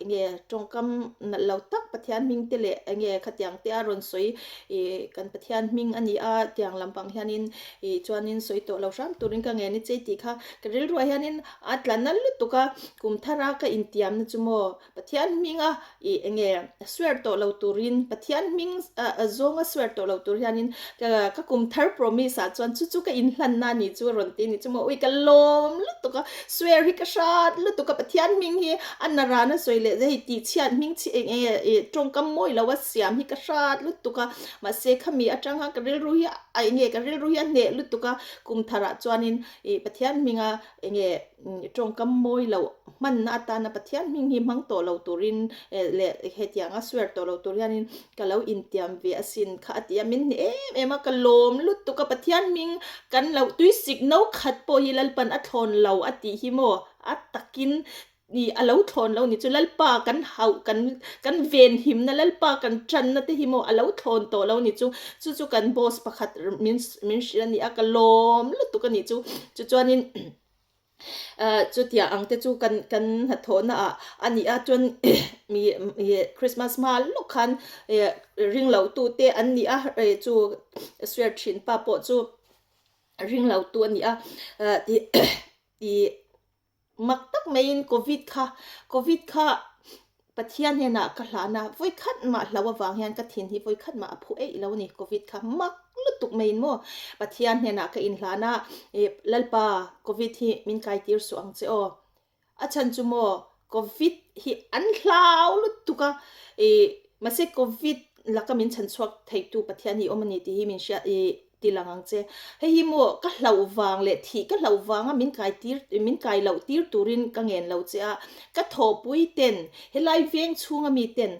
[SPEAKER 2] enge tawngkam nalh lo tak Pathian hming te leh enge khatiang te a rawn sawi ih kan Pathian hming a ni a tiang lampang hianin ih chuanin sawi tawh lo hram turin ka ngen i chei tih kha ka rilruah hianin a tla nal lutuk a kum thara ka intiamna chu maw Pathian hminga ih enge swear tawh lo turin Pathian hming ah zawnga swear tawh lo tur hianin ka ka kum thar promise ah chuan chu chu ka inhlanna a nih chu a rawn ti a ni chu maw ui ka lawm lutuk a swear hi ka hrat lutuk a Pathian hming hi a na rana sawi leh hei tih chhiat hming chhi eng enge ih tawngkam mawi lo a siam hi ka hrat lutuk a mahse khami atanga ka rilru hi a enge ka rilru hi a hneh lutuk a kum tharah chuanin ih Pathian hminga enge Tawngkam mawi loh hmanna atana Pathian hming hi hmang tawh lo turin leh hetianga swear tawh lo tur hianin ka lo intiam ve asin kha a ti a, min hne em em a, ka lawm lutuk a, Pathian hming kan lo tuisik no khat pawh hi Lalpan a thlawn lo a tih hi maw a takin ih a lo thlawn lo ni chu Lalpa kan hauh kan kan venhimna Lalpa kan tanna te hi maw a lo thlawn tawh lo ni chu chu chu kan boss pakhat min min hrilh a ni a, ka lawm lutuk a nih chu chu chuanin. Chutia ang te chu kan kan hnathawhna ah a ni a chuan mi Christmas hma lawk khan ring lo tu te an ni a chu swear thin pa pawh chu ring lo tu a ni a tih tih mak tak maiin covid kha covid kha Pathian hnenah ka hlan a, vawi khat mah hlo avang hian ka thin hi vawi khat mah a phu eih lo a ni, Covid kha mak lutuk maiin maw Pathian hnenah ka inhlan a, ih Lalpa Covid hi min kai tir suh ang che aw, a chhan chu maw Covid hi an hlau lutuk a, ih mahse Covid laka min chhan chhuak theitu Pathian hi awm a ni tih hi min hriat ih ti lang ang che. Hei hi maw ka hlauh vang leh thih ka hlauh vanga min kai tir min kai loh tir turin ka ngen lo che a, ka thawhpui ten helai veng chhunga mi ten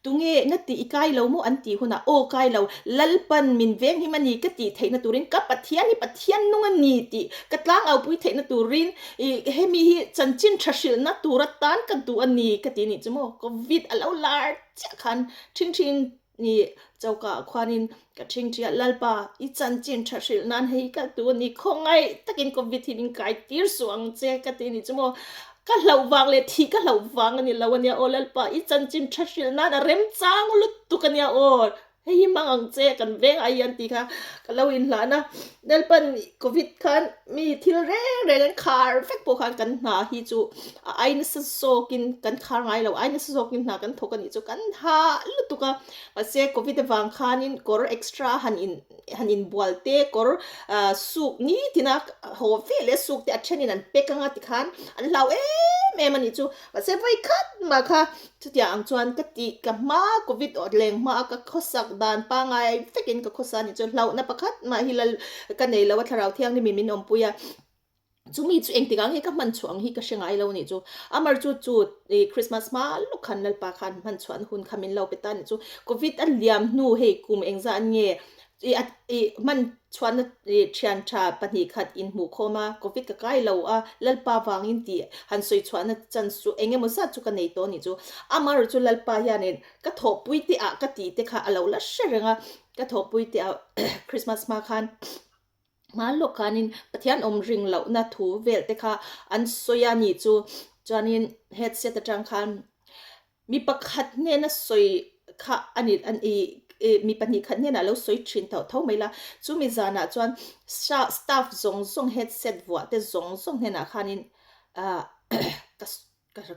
[SPEAKER 2] tunge nga tih i kai lo maw an tih hunah aw kai lo Lalpan min veng him a ni ka tih theihna turin ka Pathian hi Pathian nung a ni tih ka tlangau-pui theihna turin ih hemi hi chanchin tha hrilhna tur atan ka duh a ni ka ti nih chu maw covid a lo lar chiah khan thin thin Ni choka khuanin ka ṭhingṭi a, Lalpa, i chanchin ṭha hrilh nan hei ka tu a ni, khawngaih takin Covid hi min kai tir suh ang che ka ti a ni chu maw? Ka hlauh vang leh thih ka hlauh vang a ni lo a nia aw Lalpa, i chanchin ṭha hrilh nan a remchang lutuk a nia aw, hei hi hmang ang che kan veng ai hian tih kha ka lo inhlan a. Lalpan Covid khan mi thil reng reng an khar vek pawh khan kan hna hi chu a ai nasa zawkin kan khar ngai lo, ai nasa zawkin hna kan thawk a nih chu kan hah lutuk a, mahse covid avang khanin kawr extra han in han inbual te kawr ah suk nitin a haw ve leh suk te a thenin an pack anga tikhan an hlau em em a nih chu, mahse vawi khat mah kha chutiang ang chuan ka tih ka hma covid awt leng hma a ka khawsak dan pangai vekin ka khawsa a nih chu hlauhna pakhat mah hi lal ka nei lo a thlarau thianghlim in min awmpui a. Chumi chu engtik ang hi ka hman chhuah ang hi ka hre ngai lo nih chu. Amar chu chu i Christmas hma lawk khan Lalpa khan hman chhuah na hun kha min lo pe ta nih chu. Covid a liam hnu hei kum engzah an nge i a i hman chhuahna i thian tha 2 khat inhmuh khawm a Covid ka kai lo a Lalpa vangin tih han sawi chhuahna chance chu eng emaw zat chu ka nei tawh nih chu. Amar chu Lalpa hianin ka thawhpui te ah ka tih te kha a lo la hre reng a ka thawhpui te ah Christmas hma khan Hman lawk khanin Pathian awm ring lohna thu vel te kha an sawi a nih chu. Chuanin headset atang khan mi pakhat hnena sawi kha a ni a ni mi 2 khat hnenah lo sawi thin tho tho mai la. Chumi zanah chuan staff zawng zawng headset vuah te zawng zawng hnenah khanin ah ka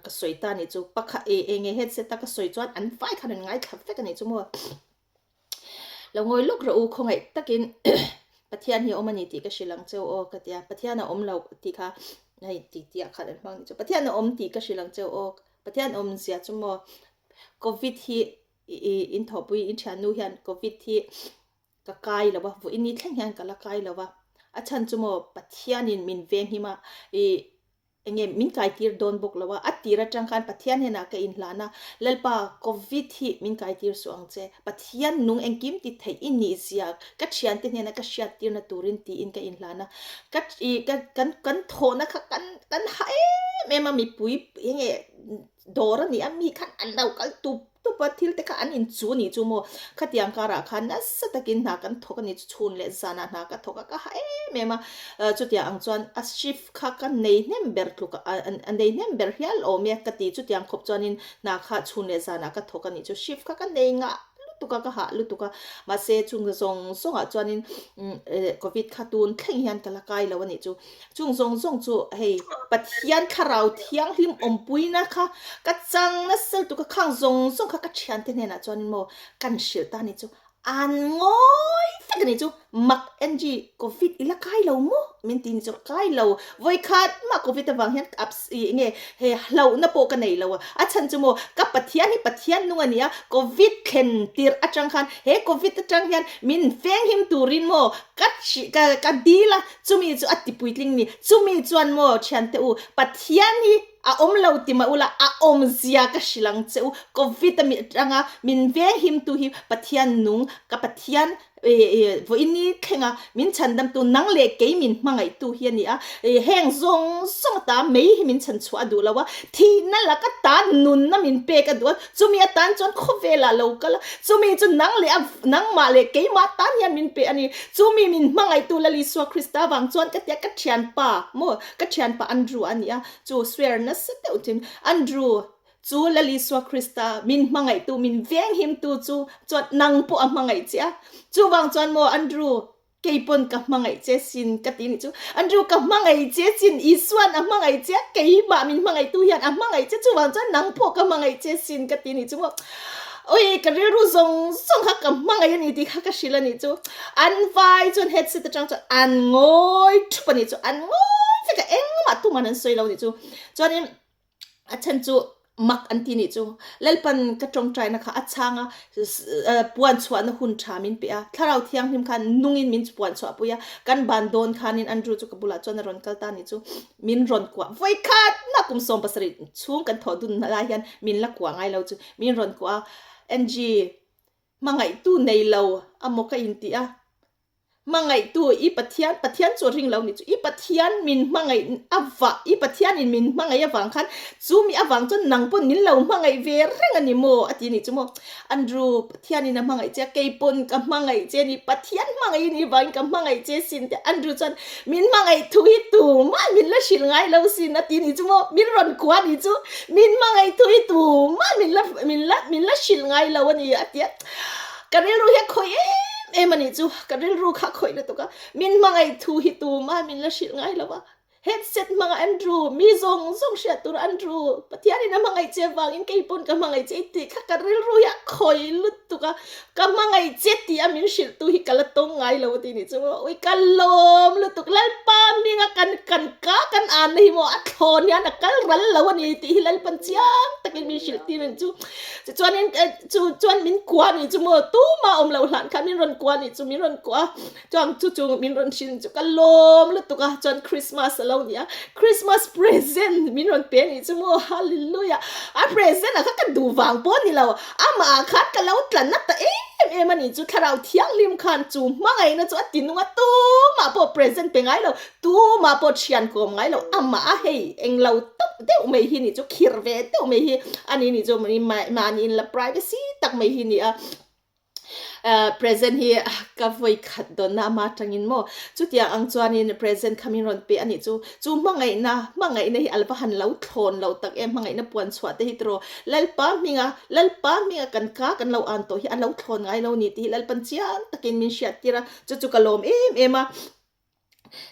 [SPEAKER 2] ka sawi ta a nih chu. Pakhat eng nge headset a ka sawi chuan an vai khan an ngaithla vek a nih chu maw. Lo ngawi lawk rawh u, khawngaih takin Pathian hi a awm a ni tih ka hrilh ang cheu aw ka ti a, Pathian a awm lo tih kha hei ti tih ah khan an hmang nih chu, Pathian a awm tih ka hrilh ang cheu aw, Pathian awmzia chu maw Covid hi i in thawhpui in thiannu hian Covid hi ka kai lo a, vawiin ni thleng hian ka la kai lo a, a chhan chu maw Pathianin min venghim a i Enge min kaitir dawn bawk lo a, a tir atang khan Pathian hnenah ka inhlan a, Lalpa, Covid hi min kaitir suh ang che, Pathian nung engkim ti theih i nih zia ka thiante hnena ka hriattirna turin tiin ka inhlan a, ka i ka kan kan thawhna kha kan kan ha em em a, mipui enge dawr a ni a, mi khan an lo kal tup tup a, thil te kha an inchu a nih chu maw, khatiang karah khan nasa takin hna kan thawk a ni chu, chhun leh zanah hna ka thawk a, ka ha em em a, chutiang ang chuan a shift kha ka nei hnem ber tluk a, a nei hnem ber hial awm e ka ti, chutiang khawp chuanin hna kha chhun leh zanah ka thawk a nih chu, shift kha ka nei ngah lutuk a, ka hah lutuk a, mahse chung zawng zawngah chuanin covid kha tun thleng hian ka la kai lo a nih chu. Chung zawng zawng chu hei Pathian thlarau thianghlim awmpuina kha ka chang nasa lutuk a, khang zawng zawng kha ka thiante hnenah chuanin maw kan hrilh ta ni chu an ngawi vek a ni chu mak Angie covid i la kai lo maw min ti ni chu kai lo vawikhat mah covid avang hian ups ih enge he hlauhna pawh ka nei lo a, a chhan chu maw ka Pathian hi Pathian nung a ni a covid thlen tirh atang khan he covid atang hian min venghim turin maw ka ka ka dil a Chumi chu a ti puitling ni. Chumi chuan maw thiante u, Pathian hi a awm lo ti mah ula, a awmzia ka hrilh ang che u. Covid a mi atanga min venghimtu hi Pathian nung, ka Pathian vawiini thlenga min chhandamtu, nang leh kei min hmangaihtu hi a ni a. Heng zawng zawng ata mei hi min chhanchhuah a duh lo a, thihna laka ta nunna min pek a duh a, chumi atan chuan khawvelah lo kal a, chumi chu nang leh a nangmah leh keimah tan hian min pe a ni. Chumi min hmangaihtu Lal Isua Krista vang chuan ka tia ka thianpa maw ka thianpa Andrew a ni a, chu swear nasa deuh chin Andrew chu Lal Isua Krista min hmangaihtu min venghimtu chu chuan nang pawh a hmangaih che a, chuvang chuan maw Andrew Kei pawn ka hmangaih che sin ka ti nih chu. Andrew ka hmangaih che sin, Isua'n a hmangaih che a, keimah min hmangaihtu hian a hmangaih che chuvang chuan nang pawh ka hmangaih che sin ka ti nih chu maw. Ui ka rilru zawng zawng kha ka hmangaih a ni tih kha ka hrilh a nih chu. An vai chuan headset atang chuan an ngawi thup a nih chu, an ngawi vek a, engmah tuman an sawi lo nih chu. Chuanin A chhan chu mak an ti nih chu. Lalpan ka tawngtaina kha a chhang a, puan chhuahna hun tha min pe a. Thlarau Thianghlim khan nungin min puan chhuah pui a. Kan ban dawn khanin Andrew chu ka bulah chuan a rawn kal ta nih chu. Min rawn kuah vawikhat mah kum 17 chhung kan thawh dun lai hian min la kuah ngai lo chu. Min rawn kuah a, Angie, hmangaihtu nei lo amaw ka intih a. Hmangaihtu i Pathian, Pathian chu a ring lo ni chu, i Pathian min hmangaih avah, i Pathianin min hmangaih avang khan chu mi avang chuan nang pawn min lo hmangaih ve reng a ni maw? a ti ni chu maw. Andrew, Pathianin a hmangaih che a, kei pawn ka hmangaih che a ni, Pathian hmangaih i nih vangin ka hmangaih che sin te Andrew chuan min hmangaih thu hi tumah min la hrilh ngai lo sin a ti ni chu maw, min rawn kua ni chu, min hmangaih thu hi tumah min la min la min la hrilh ngai lo a ni a ti a. Ka rilru hi a khawih em em a nih chu, ka rilru kha a khawih lutuk a, min hmangaih thu hi tumah min la hrilh ngai lo a, headset hmanga Andrew, mi zawng zawng hriat tur Andrew, Pathianin a hmangaih che vangin kei pawn ka hmangaih che i tih kha ka rilru hi a khawih lutuk a, ka hmangaih che tih a min hrilh tu hi ka la tawng ngai lo a ti nih chu maw, ui ka lawm lutuk, Lalpa hminga kan kan ka kan anna hi maw a thlawn hian a kal ral lo a ni tih hi Lalpan chiang takin min hrilh tir a nih chu, tichuanin Chu chuan min kua nih chu maw tumah awm loh hlan khan min rawn kua nih chu min rawn kua a, chuan chu chu min rawn hrilh chu ka lawm lutuk a, chuan Christmas a lo ni a, Christmas present min rawn pe nih chu maw hallelujah, a present ah kha ka duh vang pawh a ni lo, amah ah khan ka lo tla na ta em em a nih chu, thlarau thianghlim khan chu hmangaihna chu a ti nung a, tumah pawh present pe ngai lo, Tumah pawh thian kawm ngai lo amah a hei englo tawp deuh mai hi ni chu khirh ve deuh mai hi a ni ni chu mahni in la privacy tak mai hi ni a present hi ka vawi khat dawn na ama atangin maw chutiang ang chuanin present kha min rawn pe a nih chu chu hmangaihna hmangaihna hi a va han lo thlawn lo tak em hmangaihna puan chhuah te hi tiraw Lalpa hminga Lalpa hminga kan ka kan lo an tawh hi a lo thlawn ngai lo ni tih hi Lalpan chiang takin min hriat tir a chu chu ka lawm em em a.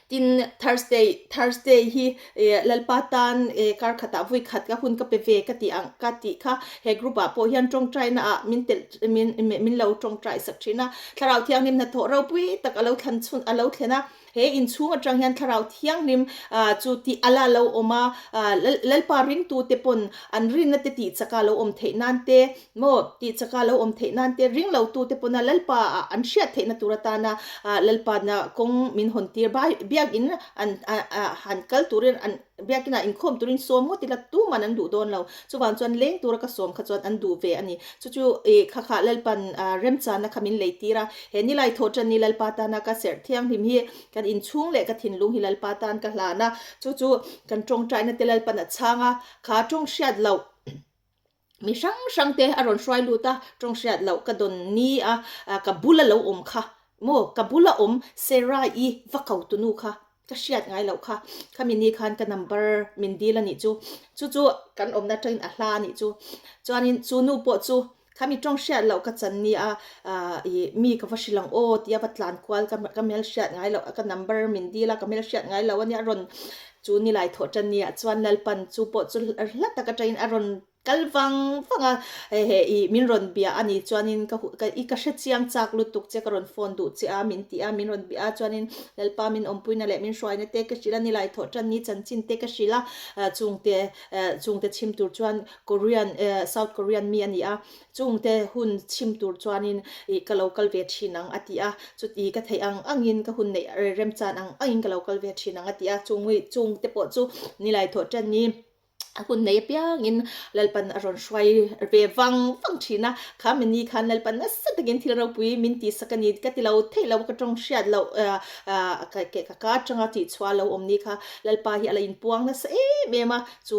[SPEAKER 2] Tin, Thursday, Thursday hi Lalpa tan kar khatah vui khat ka hun ka pe ve ka tih ang ka tih kha he group ah pawh hian tawngtaina ah min telh min min lo tawngtai sak thin a. Thlarau Thianghlim hnathawh ropui tak a lo thlan chhun a lo thlen a. He inchhung atang hian Thlarau Thianghlim chu tih a la lo awm a, Lalpa ringtute pawn an rinna te tih chaka lo awm theih nan te maw tih chaka lo awm theih nan te ring lo tute pawna Lalpa ah an hriat theihna tur atana Lalpana kawng min hawn tir biakin an han kal turin an biakinah inkhawm turin sawm ngawt ila tuman an duh dawn lo. Chuvang chuan leng tura ka sawm kha chuan an duh ve a ni. Chu chu i kha kha Lalpan remchana kha min lei tir a, he nilai thawh tan ni Lalpa tana ka serh thianghlim hi kan inchhung leh ka thinlung hi Lalpa tan ka hlan a, chu chu kan tawngtaina te Lalpan a chhang a, kha tawng hriat loh mi hrang hrang te a rawn hruai lut a, tawng hriat loh ka dawn ni a, ka bula lo awm kha maw ka bula awm Sarah-i va ko tunu kha ka hriat ngai loh kha, khami ni khan ka number min dil a nih chu, chu chu kan awmna atangin a hla a nih chu, chuanin chu nu pawh chu khami tawng hriat loh ka chan ni a, ih mi ka va hrilh ang aw tia va tlan kual ka ka hmel hriat ngai loh ka number min dil a ka hmel hriat ngai loh a nia a rawn chu nilai thawh tan ni ah chuan Lalpan chu pawh chu hla tak atangin a rawn Kal vang vang a, he i min rawn bia a ni chuanin ka huh ka i ka hre chiang chak lutuk che ka rawn phone duh che a min ti a, min rawn bia a chuanin Lalpa min awmpuina leh min hruaina te ka hrilh a nilai thawh tan ni chanchin te ka hrilh a, chungte chungte chhim tur chuan Korean South Korean mi a ni a, chungte hun chhim tur chuanin i ka lo kal ve thin ang a ti a, chuti ka theih ang angin ka hun neih remchan ang angin ka lo kal ve thin ang a ti a, chung chungte pawh chu nilai thawh tan ni. A hun nei apiangin Lalpan a rawn hruai ve vang vang thin a, kha mini khan Lalpan nasa takin thil ropui min tihsak a ni ka ti lo theih lo, ka tawng hriat loh ka ka ka atanga tihchhuah a lo awm ni kha Lalpa hi a la inpuang nasa em em a, chu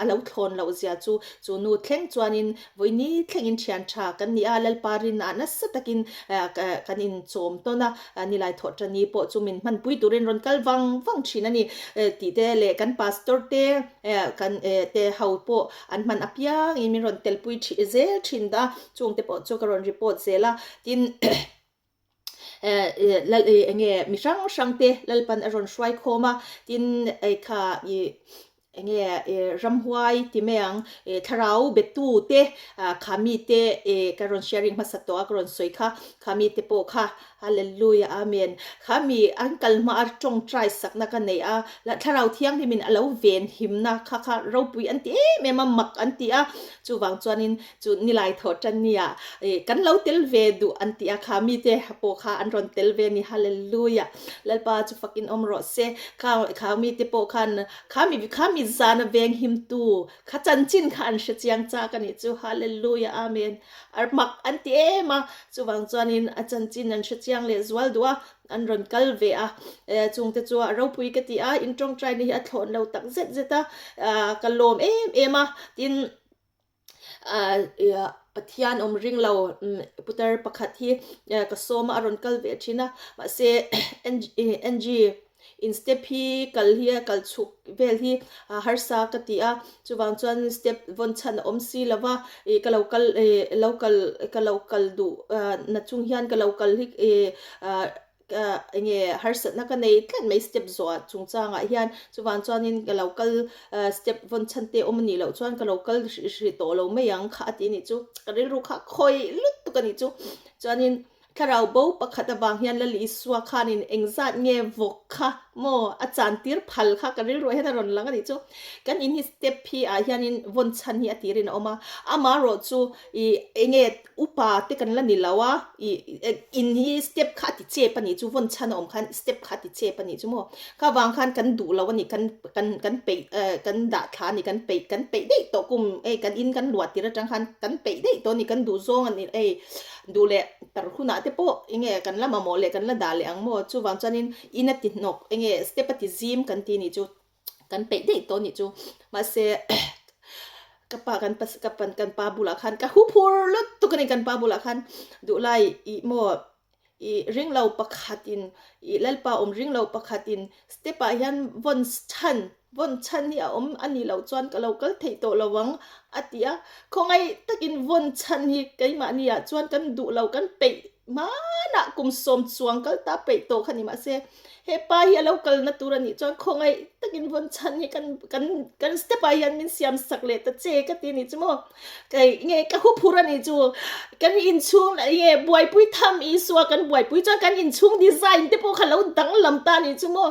[SPEAKER 2] a lo thlawn loh zia chu chu nu thleng chuanin Vawiini thlengin thian tha kan ni a, Lalpa rinah nasa takin kan inchawm tawn a, Nilai Thawhṭani pawh chu min hmanpui turin rawn kal vang vang thin a ni tih te leh kan pastor te kan te ho pawh an hman apiangin min rawn telpui zel thin a, chungte pawh chu ka rawn report zel a, tin lal eng nge mi hrang hrang te Lalpan a rawn hruai khawm a, tin kha ih eng nge ramhuai ti mai ang thlarau betu te kha mi te ka rawn sharing hmasa tawh a ka rawn sawi kha kha mi te pawh kha Hallelujah Amen kha mi an kal hma a tawngtai sakna ka nei a thlarau thianghlimin a lo ven himna kha kha ropui an ti em em a mak an ti a chuvang chuanin Chu nilai thawh tan nia i kan lo tel ve duh an ti a kha mite pawh kha an rawn tel ve ni Hallelujah Lalpa chu fakin awm rawh se kha kha mite pawh khan kha mi kha mi zana veng him tu kha chanchin kha an hre chiang chak a nih chu Hallelujah Amen a mak an ti em a chuvang chuanin a chanchin an hre chiang leh zual duh a an rawn kal ve a chungte chu a ropui ka ti a in tawngtaina hi a thlawn lo tak zet zet a ka lawm em em a tin Pathian awm ring lo putar pakhat hi ka sawm a a rawn kal ve thin a mahse Angie in step hi kal hi a kal chhuk vel hi harsa ka ti a chuvang chuan step vawn chhan a awm si lo va ih ka lo kal ih lo kal ka lo kal duh na chung hian ka lo kal hi ih Ka enge harsatna ka nei tlat mai step zawh ah chungchangah hian chuvang chuanin ka lo kal step vawn chhan te awm anih loh chuan ka lo kal hrih hrih tawh lo mai ang kha a ti anih chu ka rilru kha khawi lutuk anih chu chuanin thlarau bo pakhat avang hian Lal Isua khanin engzat nge vawk kha maw a chan tir phal kha ka rilruah hian a rawn lang anih chu kan in hi step hi ah hianin vawn chhan hi a tirin a awm a amaherawh chu ih enge Upa te kan la ni lo a, i in hi step kha a ti chep a nih chu, vawn chhan a awm khan step kha a ti chep a nih chu maw. Kha vang khan kan duh lo a ni, kan kan kan peih eh kan dah thla a ni, kan peih kan peih daih tawh kum hei kan in kan luah tir atang khan kan peih daih tawh a ni, kan duh zawng a ni hei duh leh tar hunah te pawh enge kan la mamawh leh kan la dah leh ang maw, chuvang chuanin in a ti hnawk enge step a ti zim kan ti nih chu. kan peih daih tawh anih chu mahse ka pa kan pa ka pan kan pa bulah khan ka hu phur lutuk ani kan pa bulah khan duhlai ih maw ih ring lo pakhatin ih lalpa awm ring lo pakhatin step ah hian vawn chhan vawn chhan hi a awm anih loh chuan ka lo kal theih tawh lo ang a ti a khawngaih takin vawn chhan hi keimahni ah chuan kan duh lo kan peih. Hmanah kum sawm chuang kal ta peih tawh kha ni mahse hepa hi a lo kalna tur a nih chuan khawngaih takin vawn chhan hi kan kan kan step ah hian min siam sak leh ta che ka ti a nih chu maw. Kei nge ka hu phur a nih chu kan inchhung nge buaipui tham Isua kan buaipui chuan kan inchhung design te pawh kha lo danglam ta a nih chu maw.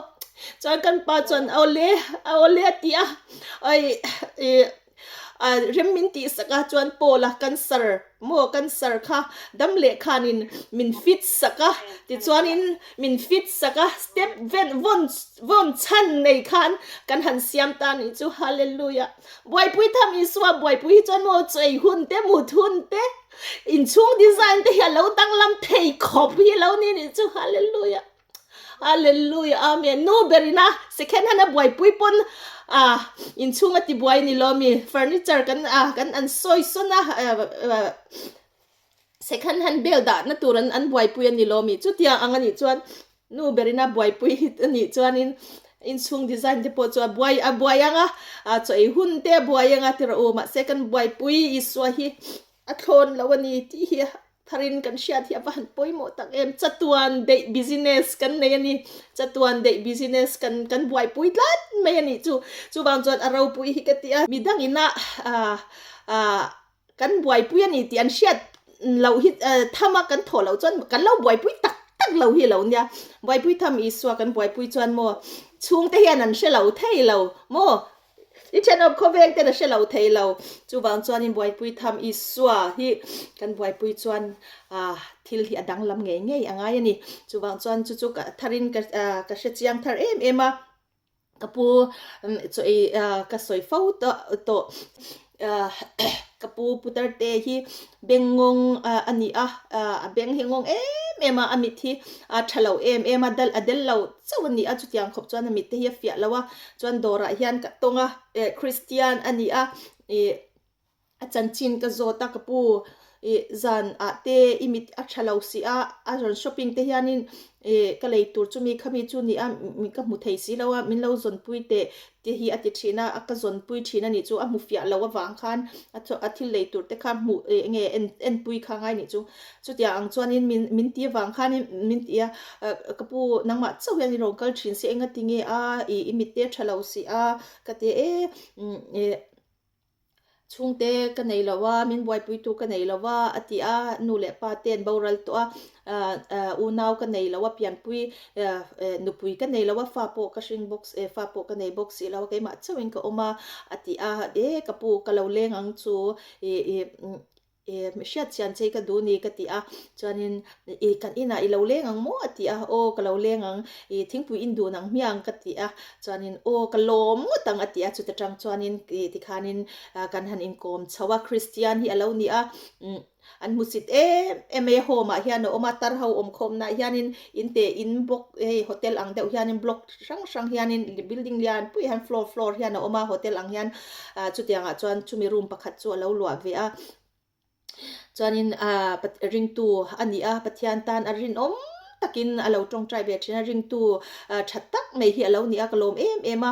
[SPEAKER 2] Chuan kan pa chuan awle awle a ti a ai ih A rem min tih sak a chuan Paul a cancer maw cancer kha dam leh khanin min fit sak a tichuanin min fit sak a step ven vawn vawn chhan nei khan kan han siam ta nih chu hallelujah buaipui tham Isua buaipui hi chuan maw chawi hun te mut hun te inchhung design te hi a lo danglam thei khawp hi lo ni nih chu hallelujah. Hallelujah Amen Nu ber ina second hand a buaipui pawn ah inchhung a ti buai ni lo mi furniture kan ah kan an sawi sawn a second hand bel dah na tur an an buaipui a ni lo mi chutiang ang a nih chuan nu ber ina buaipui hi a nih chuanin inchhung design te pawh chu a buai a buai ang a ah chaw ei hun te a buai ang a ti rawh u mahse kan buaipui Isua hi a thlawn lo a ni tih hi Tharin kan hriat hi a va han pawimawh tak em? Chatuan deih business kan nei a ni. Chatuan deih business kan kan buaipui tlat mai a nih chu. Chuvang chuan a ropui hi ka ti a. Midang ina ah ah kan buaipui a ni tih an hriat loh hi tham a kan thawh loh chuan kan lo buaipui tak tak lo hi lo nia. Buaipui tham Isua kan buaipui chuan maw chhungte hian an hre lo thei lo maw? I thenawm khawveng ten a hre lo thei lo. Chuvang chuanin buaipui tham Isua hi kan buaipui chuan ah thil hi a danglam ngei ngei a ngai a ni. Chuvang chuan chu chu ka tharin ka ah ka hre chiang thar em em a. Ka pu chaw ei ah ka sawi fo tawh tawh ah ka pu putar te hi beng ngawng ah a ni a, ah a beng hi ngawng em em a, a mit hi a tha lo em em a, dal a del lo chauh a ni a, chutiang khawp chuan a mit te hi a fiah lo a. Chuan dawrah hian ka tawng a, eh Christian a ni a, ih a chanchin ka zawt a ka pu ih zan ah te i mit a tha lo si a, a rawn shopping te hianin ih ka lei tur chu mi kha mi chu ni a ka hmu thei si lo a, min lo zawnpui teh te hi a ti thin a, a ka zawnpui thin a nih chu a hmu fiah lo avang khan a a thil lei tur te kha hmuh ih nge en enpui kha ngai nih chu. Chutiang ang chuanin min min ti avang khanin min ti a, ka pu nangmah chauh hian i rawn kal thin si enga ti nge a, ih i mitte tha lo si a, ka ti e, ih chhungte ka nei lo a, min buaipuitu ka nei lo a, a ti a, nu leh pa te an boral tawh a, unau ka nei lo a, pianpui nupui ka nei lo a, fa pawh ka hring bawk fa pawh ka nei bawk si lo a, keimah chauhin ka awm a, a ti a, e ka pu ka lo leng ang chu, ih ih E, hriat chian che ka duh ni ka ti a, chuanin i kan inah i lo leng ang maw a ti a, aw ka lo leng ang, i thingpui in dun ang hmiang ka ti a, chuanin aw ka lawm ngawt ang a ti a, chuta tang chuanin i tikhanin kan han inkawm chho a, Kristian hi a lo ni a, umm an hmusit em em mai a, home ah hian a awm a, tar ho awmkhawmnaah hianin in te in bawk hei hotel ang deuh hianin block hrang hrang hianin building lian pui hian floor floor hian a awm a hotel ang hian ah chutiangah chuan chumi room pakhat chu a lo luah ve a chuanin ah ringtu a ni a Pathian tan a rinawm takin a lo tawngtai ve thin a ringtu ah tha tak mai hi a lo ni a ka lawm em em a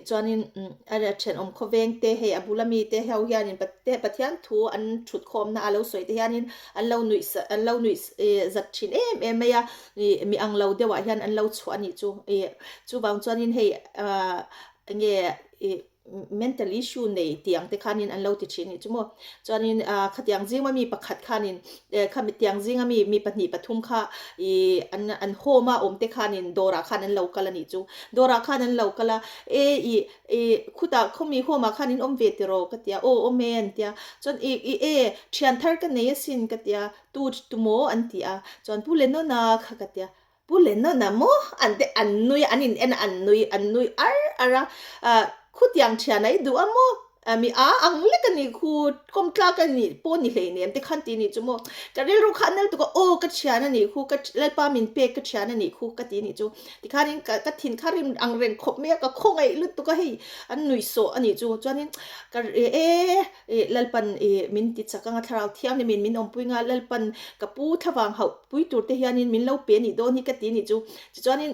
[SPEAKER 2] chuanin a thenawm khawveng te hei a bula mite ho hianin Pathian thu an thut khawmna a lo sawi te hianin an lo nuih an lo nuih zat thin em em mai a Ih mi ang lo deuhah hian an lo chhuah a nih chu. Ih chuvang chuanin hei ah enge ih mental issue nei tih ang te khanin an lo ti thin nih chu maw. Chuanin ah khatiang zinga mi pakhat khanin eh khami tiang zinga mi mi pahnih pathum kha ih an an home a awm te khanin dawrah khan an lo kal a nih chu. Dawrah khan an lo kal a e ih ih khutah khawmi home ah khan in awm ve tiraw ka tia aw awm e an tia. Chuan ih ih e thian thar ka nei asin ka tia. Tu tu maw an ti a, chuan Pu Lenona kha ka ti a, Pu Lenona maw? An te an nui a, an in en a, an nui an nui ar ar a, ah khutiang thian a i duh a maw? Ah mi a ang lek a nih khu, kawm tlak a nih pawh ni hleinem te khan ti nih chu maw? Ka rilru kha a nal tuk a, aw ka thian a nih khu, ka Lalpa min pek ka thian a nih khu ka ti nih chu. Tikhanin ka ka thin kha rim ang reng khawp mai a, ka khawngaih lutuk a hei an nuih sawh a nih chu, chuanin ka e Ih Lalpan ih min ti chak anga thlarau thianghlim in min awmpui nga Lalpan ka pu thlavang hauh pui tur te hianin min lo pe a nih dawn hi ka ti a nih chu. Tichuanin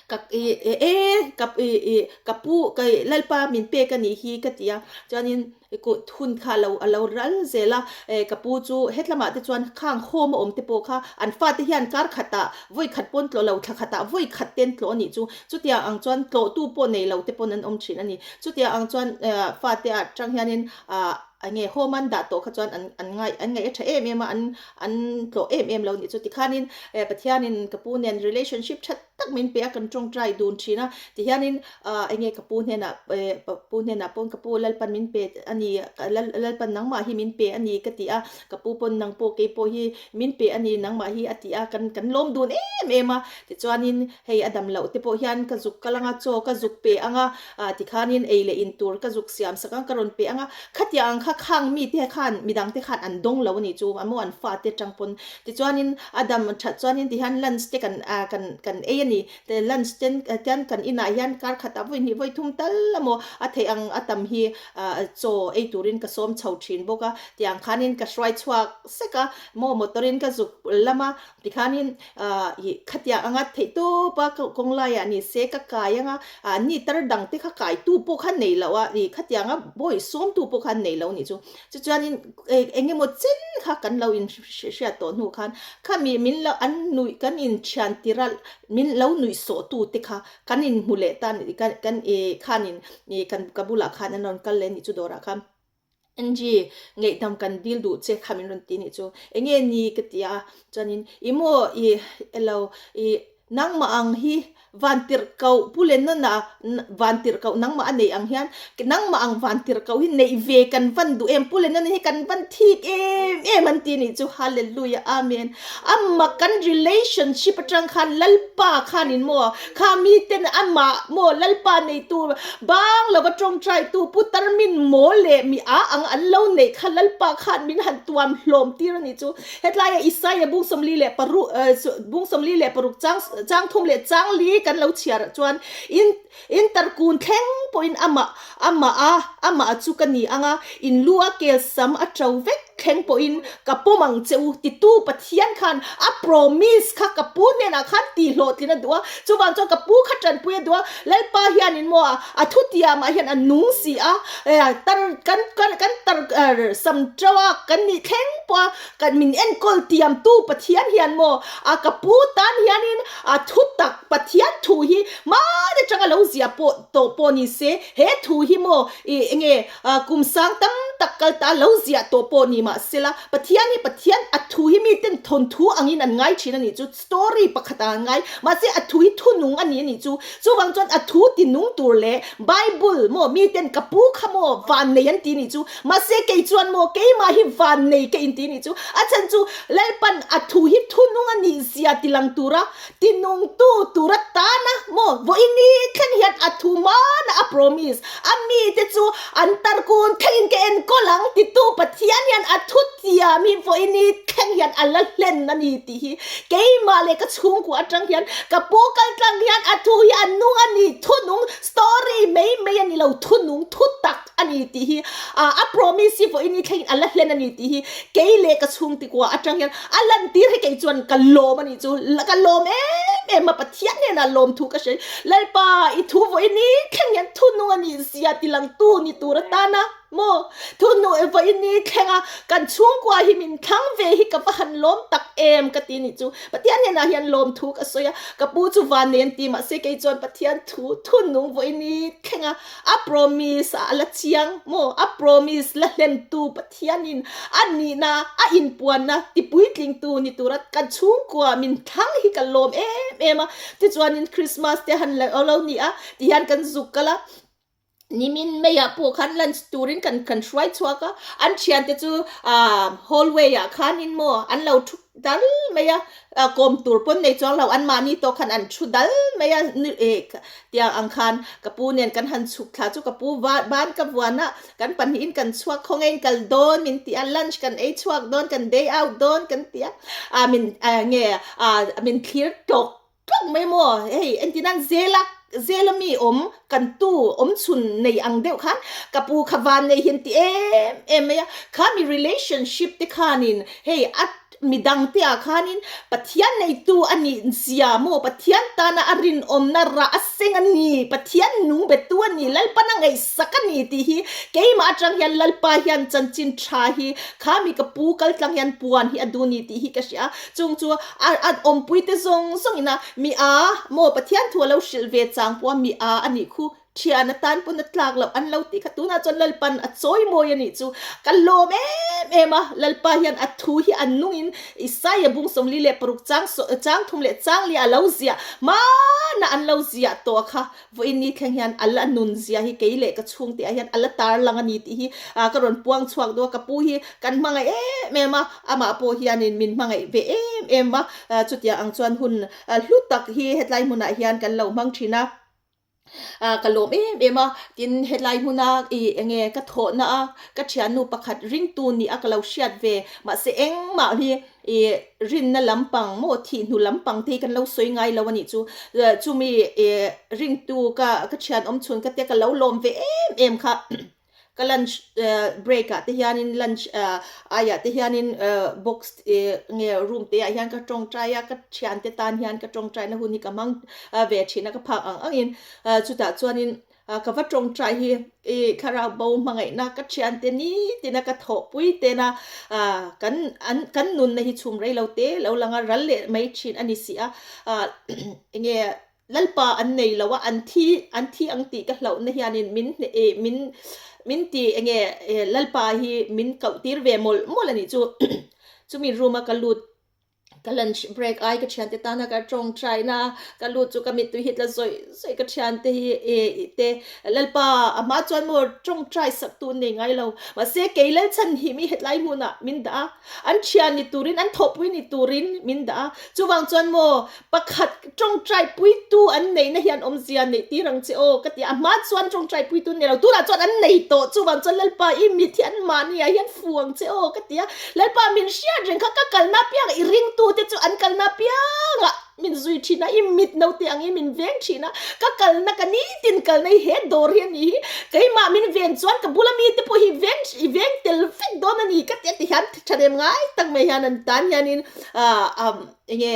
[SPEAKER 2] Ka i e ka i i ka pu ka i Lalpa min pek a nih hi ka ti a, chuanin kut hun kha a lo a lo ral zel a, e ka pu chu hetlamah te chuan khang home a awm te pawh kha an fate hian kar khatah vawi khat pawn tlawh lo thla khatah vawi khat ten tlawh a nih chu, chutiang ang chuan tlawhtu pawh nei lo te pawn an awm thin a ni, chutiang ang chuan fate ah tang hianin ah eng nge home an dah tawh kha chuan an an ngaih an ngaih a tha em em a an an tlawh em em lo nih chu tikhanin eh Pathianin ka pu nen relationship that tak min pe a kan tawngtai dun thin a tihianin ah eng nge ka pu hnenah eh ka pu hnenah pawn ka pu Lalpan min pe a ni Lalpan nangmah hi min pe a ni ka ti a ka pu pawn nang pawh kei pawh hi min pe a ni nangmah hi a ti a kan kan lawm dun em em a tichuanin hei a dam loh te pawh hian ka zuk kal anga chaw ka zuk pe anga ah tikhanin ei leh in tur ka zuk siam sak ang ka rawn pe anga khatiang ang kha khang mite khan midang te khan an dawng lo a nih chu a maw an fate atang pawn tichuanin a dam that chuanin tihian lunch te kan ah kan kan ei a ni te lunch ten tian kan inah hian kar khatah vawi hnih vawi thum tal emaw a theih ang a tam hi ah chaw ei turin ka sawm chho thin bawk a tiang khanin ka hruai chhuak sek a maw motor in ka zuk lam a tikhanin Ahh ih khatiang anga theih tawp a kawng laiah ni se ka kai anga ah ni tar dang te kha kai tu pawh kha nei loh a ih khatiang a bawi sawm tu pawh kha an nei lo nih chu chuchuanin eng eng emaw chen kha kan lo in hriat tawh hnu khan khami min lo an nuih kan inthian tir a min lo nuih sawh tu te kha kan inhmu leh ta nih kan kan ih khanin ih kan ka bulah khan an rawn kal leh nih chu dawrah khan. Angie, ngaihdam kan dil duh che kha min rawn ti nih chu. Enge ni ka ti a, chuanin i maw i elo i nangmah ang hi vantirh koh pu Lennon-a vantirh koh nangmah a neih ang hian nangmah ang vantirh koh hi neih ve kan van duh em pu Lennon-a hi kan van thik em em an ti nih chu Hallelujah Amen. Amah kan relationship atang khan Lalpa khanin maw Kha miten amah maw Lalpa neitu bang lova tawngtaitu Pu Tarmin maw leh mi a ang an lo neih kha Lalpa khan min han tuam hlawm tir a nih chu. Hetlaiah Isaia bung 46 bung 46 chang chang thum leh chang li kan lo chhiar chuan in in tarkun thleng pawhin amah amah a amah chu ka ni ang a, in lu a kel sam a to vek thleng pawhin ka pawm ang che u titu Pathian khan a promise kha ka pu hnenah khan tihhlawhtlin a duh a, chuvang chuan ka pu kha tanpui a duh a, Lalpa hianin maw a thutiamah hian a nung si a, tar kan kan tar sam teuh a kan nih thleng pawh a kan min enkawl tiamtu Pathian hian maw a ka pu tan hianin a thutak Pathian thu hi hmân atanga lo ziah pawh tawh pawh ni se he thu hi maw ih enge Kum sang tam tak kal ta lo ziah tawh pawh ni mah sela, Pathian hi Pathian a thu hi miten thawnthu angin an ngai thin a nih chu, story pakhat ah an ngai, mahse a thu hi thunung a ni a nih chu, chuvang chuan a thu ti nung tur leh Bible maw miten ka pu kha maw van nei an ti nih chu, mahse kei chuan maw keimah hi van nei ka inti nih chu, a chhan chu Lalpan a thu hi thunung a nih zia ti lang tura Tinungtu tur atana maw vawiini thleng hian a thu hmana a promise a mite chu an tarkun thlengin ka enkawl ang titu Pathian hian a thu tiam hi vawiini thleng hian a la hlen a ni tih hi keimah leh ka chhungkua atang hian ka pu kaltlang hian a thu hi a nung a ni thunung story mai mai a ni lo thunung thu tak a ni tih hi a promise hi vawiini thlengin a la hlen a ni tih hi kei leh ka chhungtikua atang hian A lantir hi kei chuan ka lawm a nih chu, ka lawm em em a, Pathian hnenah lawm thu ka hre. Lalpa, i thu vawiin i thleng hian thunung a nih zia tilangtu ni tur atana maw? Thunung vawiin i thleng a, kan chhungkua hi min thlang ve hi ka va han lawm tak em ka ti nih chu. Pathian hnenah hian lawm thu ka sawi a, ka pu chu van nei an ti mahse kei chuan Pathian thu thunung vawiin i thleng a, a promise ah a la chiang maw? A promise la hlentu Pathianin a nihna, a inpuanna tipuitlingtu ni tura kan chhungkua min thlang hi ka lawm em em a. Tichuanin Christmas te han lo lo ni a, tihian kan zuk kal a, nimin meiah pawh khan lunch turin kan kan hruai chhuak a, an thiante chu ah hallway ah khanin maw an lo thu dal mai a, kawm tur pawn nei chuang lo, anmahni tawh khan an thu dal mai a, tiang ang khan ka pu nen kan han chhuk thla chu ka pu ban ka vuan a, kan pahnihin kan chhuak khawngaiin kal dawn min ti a, lunch kan ei chhuak dawn, kan day out dawn kan ti a, min nge min thlir tawk Tlawk mai maw hei engtin an zela zela mi awm kan tu awm chhun nei ang deuh khan ka pu kha van nei hian ti em em mai a kha mi relationship te khanin hei a Midangte ah khanin Pathian neitu a nih zia maw, Pathian tana a rinawmna rah a seng a ni, Pathian nung betu a ni, Lalpan a ngaihsak a ni tih hi keimah atang hian Lalpa hian chanchin tha hi kha mi ka pu kal tlang hian puan hi a duh ni tih hi ka hria a, chung chu a a awmpui te zawng zawng ina mi a maw Pathian thu a lo hrilh ve chang pawh a mi a a nih khu. Thian atan pawn a tlak loh an lo tih kha tunah chuan Lalpan a chawi mawi a nih chu ka lawm em em a, Lalpa hian a thu hi a nungin Isaia bung 46 chang chang thum leh chang li a lo ziah hmanah an lo ziah tawh kha vawiin ni thleng hian a la nun zia hi kei leh ka chhungte ah hian a la tar lang a ni tih hi ka rawn puang chhuak duh a, ka pu hi kan hmangaih em em a, amah pawh hianin min hmangaih ve em em a, chutiang ang chuan hun hlu tak hi hetlai hmunah hian kan lo hmang thin a. Ah ka lawm em em a, tin hetlai hmuna ih enge ka thawhna a ka thiannu pakhat ringtu nih a ka lo hriat ve, mahse engmah hi ih rinna lampang maw thih hnu lampang te hi kan lo sawi ngai lo a nih chu, chumi ih ringtu ka ka thian awm chhun ka tia ka lo lawm ve em em kha. Ka lunch break ah te hianin lunch aiah te hianin box nge room te ah hian ka tawngtai a, ka thiante tan hian ka tawngtaina hun hi ka hmang ve thin a, ka phak ang angin chutah chuanin ka va tawngtai hi i thlarau bo hmangaihna ka thiante nitin a ka thawhpui tena kan an kan nunna hi chhum rei lo te lo lang a ral leh mai thin a ni si a, enge Lalpa an nei lo a, an thi an thi ang tih ka hlauhna hianin min hneh eh min min ti enge eh Lalpa hi min koh tir ve mawlh mawlh a nih chu. Chumi room a ka lut ka lunch break ai ka thiante tana ka tawngtaina ka lut chu ka mittui hi tla zawih zawih ka thiante hi eh te Lalpa a hma chuan maw tawngtai sak tu an nei ngai lo mahse kei Lalchhanhim hi hetlai hmunah min dah a, an thian ni turin an thawhpui ni turin min dah a, chuvang chuan maw Pakhat tawngtai puitu an neihna hian awmzia neih tir ang che aw ka ti a, a hma chuan tawngtai puitu an nei lo, tunah chuan an nei tawh, chuvang chuan Lalpa i mit hi an mahni ah hian fu ang che aw ka ti a, Lalpa min hriat reng kha ka kalna apiangah i ringtute chu an kalna apiangah min zui thin a, i mit naute angin min veng thin a, ka kalna ka nitin kalna hi he dawr hi a ni hi, keimah min ven chuan ka bula mite pawh hi veng i veng tel vek dawn a ni ka ti a ti hian thahnem ngai tak mai hian an tan hianin ah Enge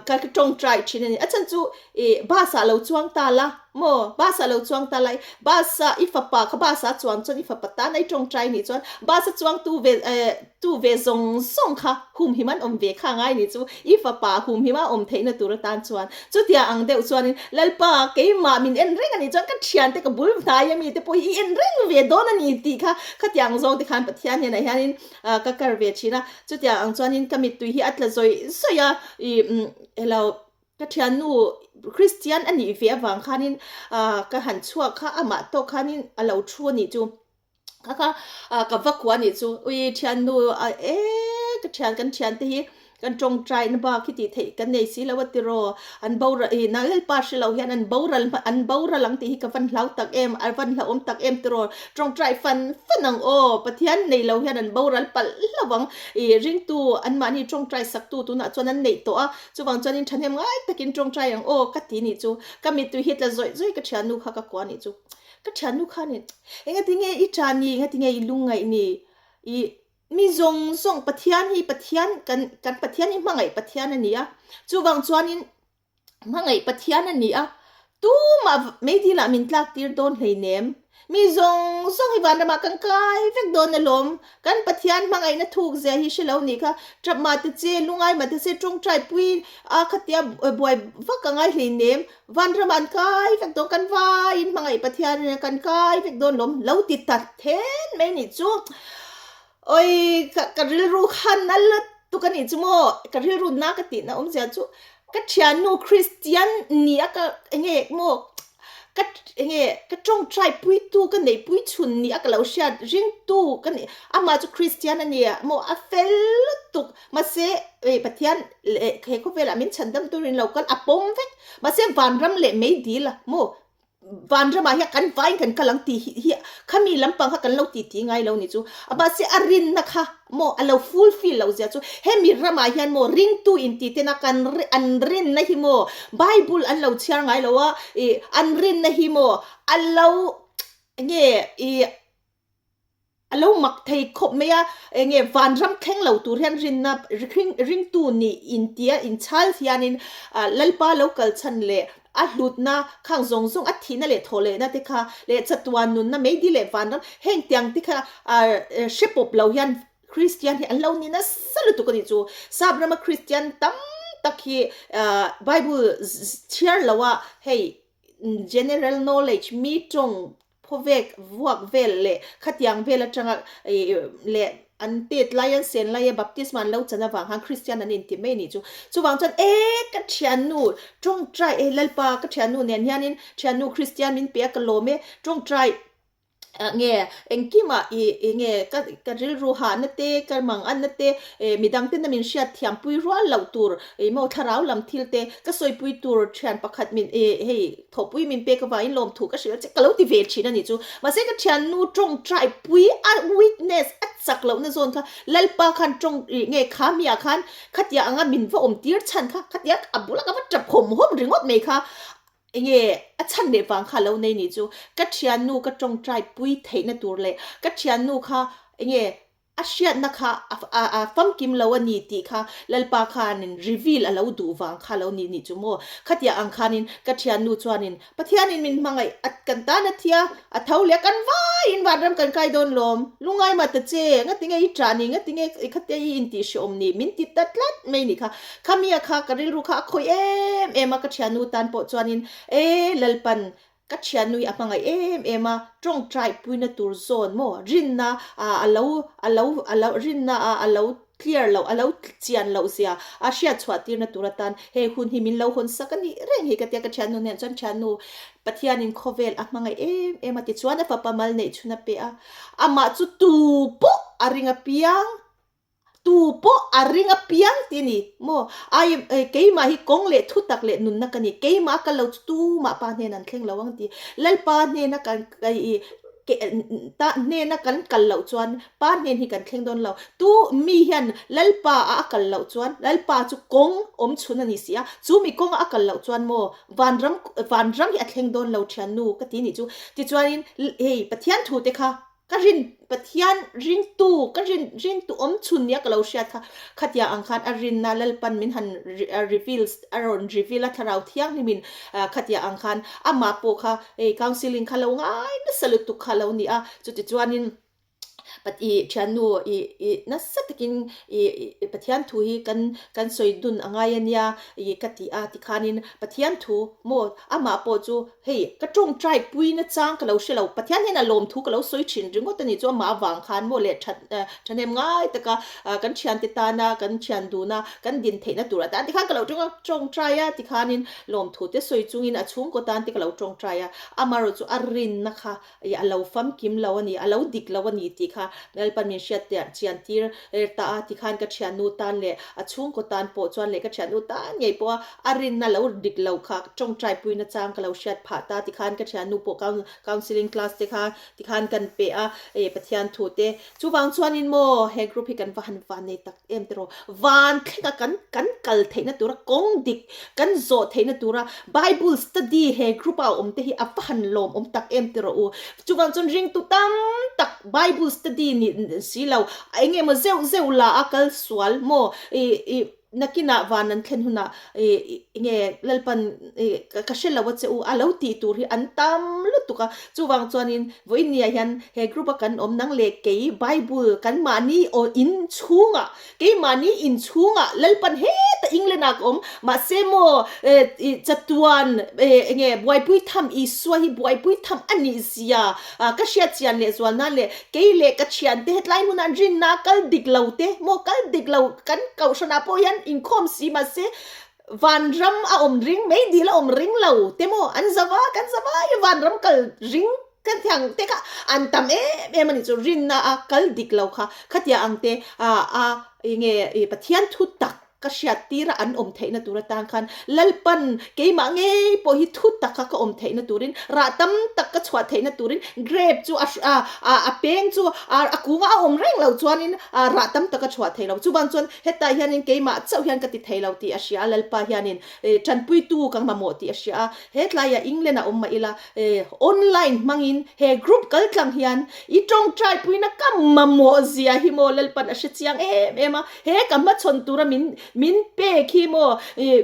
[SPEAKER 2] ka tawngtai thin a ni. A chhan chu i bus ah lo chuang ta la maw? Bus ah lo chuang ta la i bus a i fapa kha bus a chuan chuan i fapa tan a i tawngtai nih chuan bus a chuang tu ve tu ve zawng zawng kha humhim an awm ve kha ngai nih chu i fapa humhim a awm theihna tur atan chuan chutia ang deuh chuanin Lalpa keimah min en reng a nih chuan ka thiante ka bul hnai ami te pawh hi i en reng ve dawn a ni tih kha khatiang zawng te khan Pathian hnenah hianin ka kar ve thin a. Chutiang ang chuanin ka mittui hi a tla zawih zawih a, ih hello ka thiannu Christian a nih ve avang khanin ah ka han chhuak kha amah tawk khanin a lo thu a nih chu kha kha ah ka va kuah a nih chu ui thiannu a e ka thian kan thiante hi kan tawngtai na bak hi tih theih kan nei si lo a tiraw an boral ih na Lalpa hre lo hian an boral an boral ang tih hi ka van hlau tak em a van hlauhawm tak em tiraw Tawngtai fan fan ang aw, Pathian nei lo hian an boral palh hlauh ang. I ringtu anmahni tawngtai saktu tunah chuan an neih tawh a, chuvang chuanin thahnem ngai takin tawngtai ang aw ka ti nih chu. Ka mittui hi tla zawih zawih ka thiannu kha ka kuah nih chu. Ka thiannu khanin engatinge i ṭah ni, engatinge i lungngaih ni, i mi zawng zawng Pathian hi Pathian kan kan Pathian hi hmangaih Pathian a ni a, chuvang chuanin Hmangaih Pathian a ni a, tumah meidilah min tlak tir dawn hleinem. Mi zawng zawng hi vanramah kan kai vek dawn alawm. Kan Pathian hmangaihna thuk zia hi hre lo nih kha. Tap mah ta che, lungai mah ta che, tawngtai pui a khatia buai vak a ngai hleinem. Vanramah an kai vek dawn, kan vaiin hmangaih Pathian a nia, kan kai vek dawn lawm. Lo ti ta then mai nih chu. Oi, ka ka rilru khan a lutuk a nih chu maw? Ka rilru na ka tihna awmzia chu ka thiannu Christian ni a ka enge maw ka enge ka tawngtai puitu ka neihpui chhun ni a ka lo hriat ringtu ka nih amah chu Christian a nia maw a fel lutuk mahse ei Pathian leh he khawvelah min chhan dam turin lo kal a pawm vek mahse vanram leh meidil a maw Vanramah hian kan vaiin kan kal ang tih hi khami lampang kha kan lo tih tih ngai lo ni chu. Mahse a rinna kha maw a lo fulfill loh zia chu hemi ramah hian maw ringtu intih tena kan an rinna hi maw Bible an lo chhiar ngai lo a ih an rinna hi maw a lo nge ih. A lo mak thei khawp mai a, enge vanram thleng lo tur hian rinna ringtu nih intia inchhal hianin Lalpa lo kal chhan leh a hlutna khang zawng zawng a thihna leh thawh lehna te kha leh chatuan nunna meidi leh vanram heng tiang te kha hre pawp lo hian Kristian hi an lo ni nasa lutuk a nih chu. Sap rama Kristian tam tak hi Bible chhiar loa hei general knowledge mi tawng Phawvek vuak vel leh khatiang vel atanga leh an tet lai an sen lai a baptisma an lo chan avang khan Kristian an inti mai anih chu. Chuvang chuan e ka thiannu tawngtai e Lalpa ka thiannu nen hianin thiannu Kristian min pe a ka lawm e tawngtai nge engkimah i nge ka ka rilru hahna te ka mang anna te midang tena min hriat thiam pui rual loh tur ih maw thlarau lam thil te ka sawipui tur thian pakhat min hei Thawhpui min pek avangin lawmthu ka hrilh a che ka lo ti ve thin a nih chu. Mahse ka thiannu tawngtai pui a weakness a chak lohna zawn kha Lalpa khan tawng ih nge kha miah khan khatia anga min va awm tir chhan kha khatia a bula ka va tap hawm hawm ringawt mai kha enge a chhan leh vang kha a lo nei nih chu. Ka thiannu ka tawngtai pui theihna tur leh ka thiannu kha enge A hriatna kha a famkim lo a ni tih kha Lalpa khanin reveal a lo duh vang kha lo ni nih chu maw? Khatiah ang khanin ka thiannu chuanin Pathianin min hmangaih a kan tan a thia a tho leh a kan vaiin vanram kan kai dawn lawm lungai mah ta che ngatinge i ṭah ni ngatinge i khatia i intih hreawm ni min ti ta tlat mai nih kha khamia kha ka rilru kha a khawih em em a ka thiannu tan pawh chuanin e Lalpan Ka thiannui a hmangaih em em a, tawngtai puina tur zawn maw rinna a lo a lo a lo rinna a a lo clear loh a lo chian loh zia a hriat chhuah tirna tur atan hei hun hi min lo hawn sak a nih reng hi ka tia ka thiannu nen chuan thiannu Pathianin khawvel a hmangaih em em a tichuan a fapa mal neih chhun a pe a amah chu tu pawh a ring apiang Tu pawh a ring apiang ti a ni maw? Ai keimah hi kawng leh thu tak leh nunna ka ni. Keimah ka lo chu tumah pa hnenah an thleng lo ang ti. Lalpa hnena kan ta hnena kan kal loh chuan pa hnen hi kan thleng dawn lo. Tu mi hian Lalpa a a kal loh chuan Lalpa chu kawng awm chhun a ni si a. Chu mi kawnga a kal loh chuan maw vanram vanram hi a thleng dawn lo thiannu ka ti nih chu. Tichuanin hei Pathian thu te kha Ka rin Pathian ringtu ka rin ringtu awm chhun nia ka lo hriat kha khatia ang khan a rinna Lalpan min han reveal a rawn reveal a thlarau thianghlimin khatia ang khan amah pawh kha hei counselling kha lo ngai nasa lutuk kha lo ni a chutichuanin i thiannu i i nasa takin i Pathian thu hi kan kan sawi dun a ngai ania i ka ti a tikhanin Pathian thu maw amah pawh chu Hei, ka tawngtai pui na chang ka lo hre lo, Pathian hian a lawmthu ka lo sawi thin ringawt a nih chu amah avang khan maw leh that thahnem ngai taka kan thiante tana kan thian duna kan din theihna tur atan tikhan ka lo tawngtai a tikhanin lawmthu te sawi chungin a chhungkaw tan te ka lo tawngtai a, amaherawhchu a rinna kha a lo famkim lo a ni, a lo dik lo a ni tih kha Lalpan min hriat chian tir ta a tikhan ka thiannu tan leh a chhungkaw tan pawh chuan leh ka thiannu tan ngei pawh a A rinna lo dik lo kha tawngtai puina chang ka lo hriat phah ta tikhan ka thiannu pawh counselling class te kha tikhan kan pe a e Pathian thu te chuvang chuanin maw he group hi kan va han van nei tak em tiraw van thlenga kan kan kal theihna tura kawng dik kan zawh theihna tura Bible study he group a awm te hi a va han lawm awm tak em tiraw u chuvang chuan ringtu tam tak Bible study ni si lo eng emaw zeuh zeuh la a kal sual maw i i Nakinah van an thlen hunah ih nge Lalpan ih ka hre lo a che u a lo tih tur hi an tam lutuk a, chuvang chuanin vawiin niah hian he group a kan awm nang leh kei Bible kan mahni aw in chhungah keimahni in chhungah Lalpan heta England ah ka awm mahse maw ih chatuan ih nge buaipui tham Isua hi buaipui tham a nih zia ka hriat chian leh zual nan leh kei leh ka thiante hetlai hmunah rinna kal dik lo te maw kal dik lo kan kohhranah pawh hian inkhawm si mahse vanram a awm ring mai dil a awm ring lo te maw an zava kan zavai a vanram kal ring kan thiang te kha an tam em em a ni chu rinna a kal dik lo kha khatia ang te a a enge Pathian thu tak. ka hriat tira an awm theihna tur atan khan Lalpan keimah ngei pawh hi thu taka ka awm theihna turin rah tam tak ka chhuah theihna turin grape chu a a peng chu a kunga a awm reng lo chuanin rah tam tak a chhuah thei lo. Chuvang chuan hetah hianin keimah chauh hian ka ti thei lo tih a hria a, Lalpa hianin tanpuitu ka mamawh tih a hria a, he tlaiah England ah awm mah ila online hmangin he group kal tlang hian i tawngtai puina ka mamawh zia hi maw Lalpan a hre chiang em em a, he ka hmachhawn tura min min pek hi maw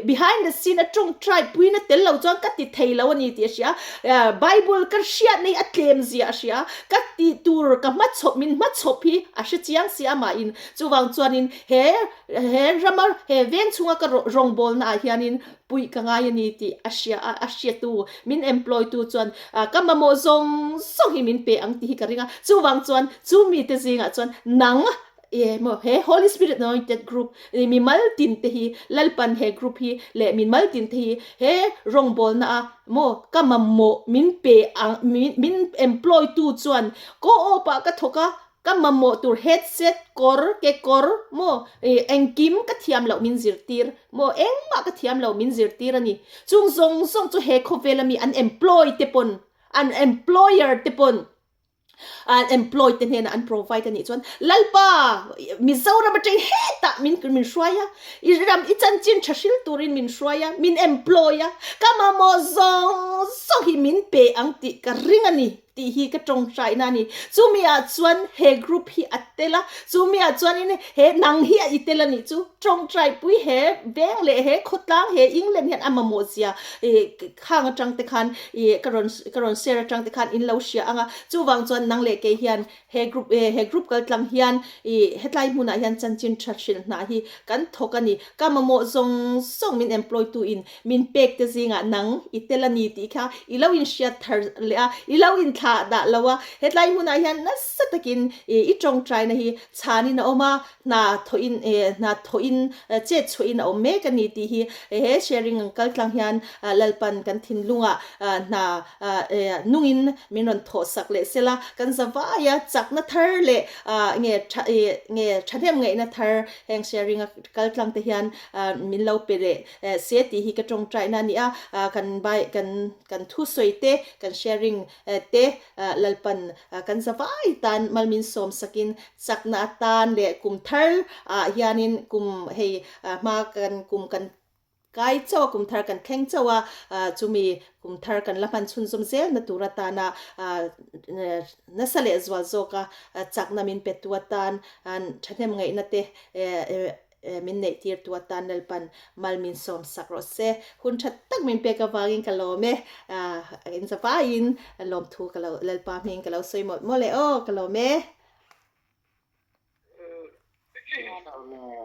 [SPEAKER 2] behind the scene a tawngtai puina tel lo chuan ka ti thei lo a ni tih a hria a, Bible ka hriatna hi a tlem zia a hria a, ka tih tur ka hmachhawp min hmachhawp hi a hre chiang si a mahin chuvang chuanin he He rama he veng chhunga ka rawngbawlna ah hianin puih ka ngai a ni tih a hria a, a hriatu min employ tu chuan ka mamawh zawng zawng hi min pe ang tih hi ka ring a, chuvang chuan chu mite zingah chuan nang emaw he Holy Spirit Anointed Group mimal tin te hi Lalpan he group hi leh mimal tin te hi he rawngbawlna a maw ka mamawh min pe ang min employ tu chuan co-op ah ka thawk a Ka mamawh tur headset, kawr, kekawr maw engkim ka thiam loh min zirtir maw engmah ka thiam loh min zirtir a ni. Chung zawng zawng chu he khawvela mi an employ te pawn an employer te pawn an employ te hnenah an provide a nih chuan Lalpa Mizoram atang hetah min min hruai a, i ram i chanchin tha hril turin min hruai a, min employ a, ka mamawh zawng zawng hi min pe ang tih ka ring a ni. Tih hi ka tawngtaina a ni. Chumi ah chuan he group hi a tel a, chumi ah chuanin he nang hi a i tel a nih chu. Tawngtaipui he veng leh he khawtlang he England hian a mamawh zia ih khang atang te khan ih ka rawn ka rawn share atang te khan in lo hria ang a. Chuvang chuan nang leh kei hian he group he group kaltlang hian ih hetlai hmunah hian chanchin tha hrilh hnah hi kan thawk a ni. Ka mamawh zawng zawng min employ tu in Min pek te zingah nang i tel a ni tih kha i lo inhriat thar leh a, i lo inthlah dah lo a. Hetlai hmunah hian nasa takin i tawngtaina hi chhanin a awm a, hna thawhin hna thawhin chet chhuahin a awm mek a ni tih hi he sharing ang kal tlang hian Lalpan kan thinlungah hna nungin min rawn thawhsak leh sela, kan zavaia chakna thar leh nge nge thahnem ngaihna thar heng sharing a kal tlang te hian min lo pe leh Se tih hi ka tawngtaina a ni a, kan bai kan kan thusawi te, kan sharing te Lalpan kan zavai tan malmin sawm sakin chakna atan leh kum thar ah hianin kum hei hma kan kum kan kai chauh a, kum thar kan thleng chauh a, chumi kum thar kan la hman chhunzawm zel na tur atana nasa leh zual zawka chakna min pe tu atan thahnem ngaihna te Min neih tir tu atan Lalpan mal min sawm sak rawh se. Hun tha tak min pek avangin ka lawm e. In zavaiin lawmthu ka lo Lalpa hming ka lo sawi mawlh mawlh e aw ka lawm e.
[SPEAKER 1] Amen.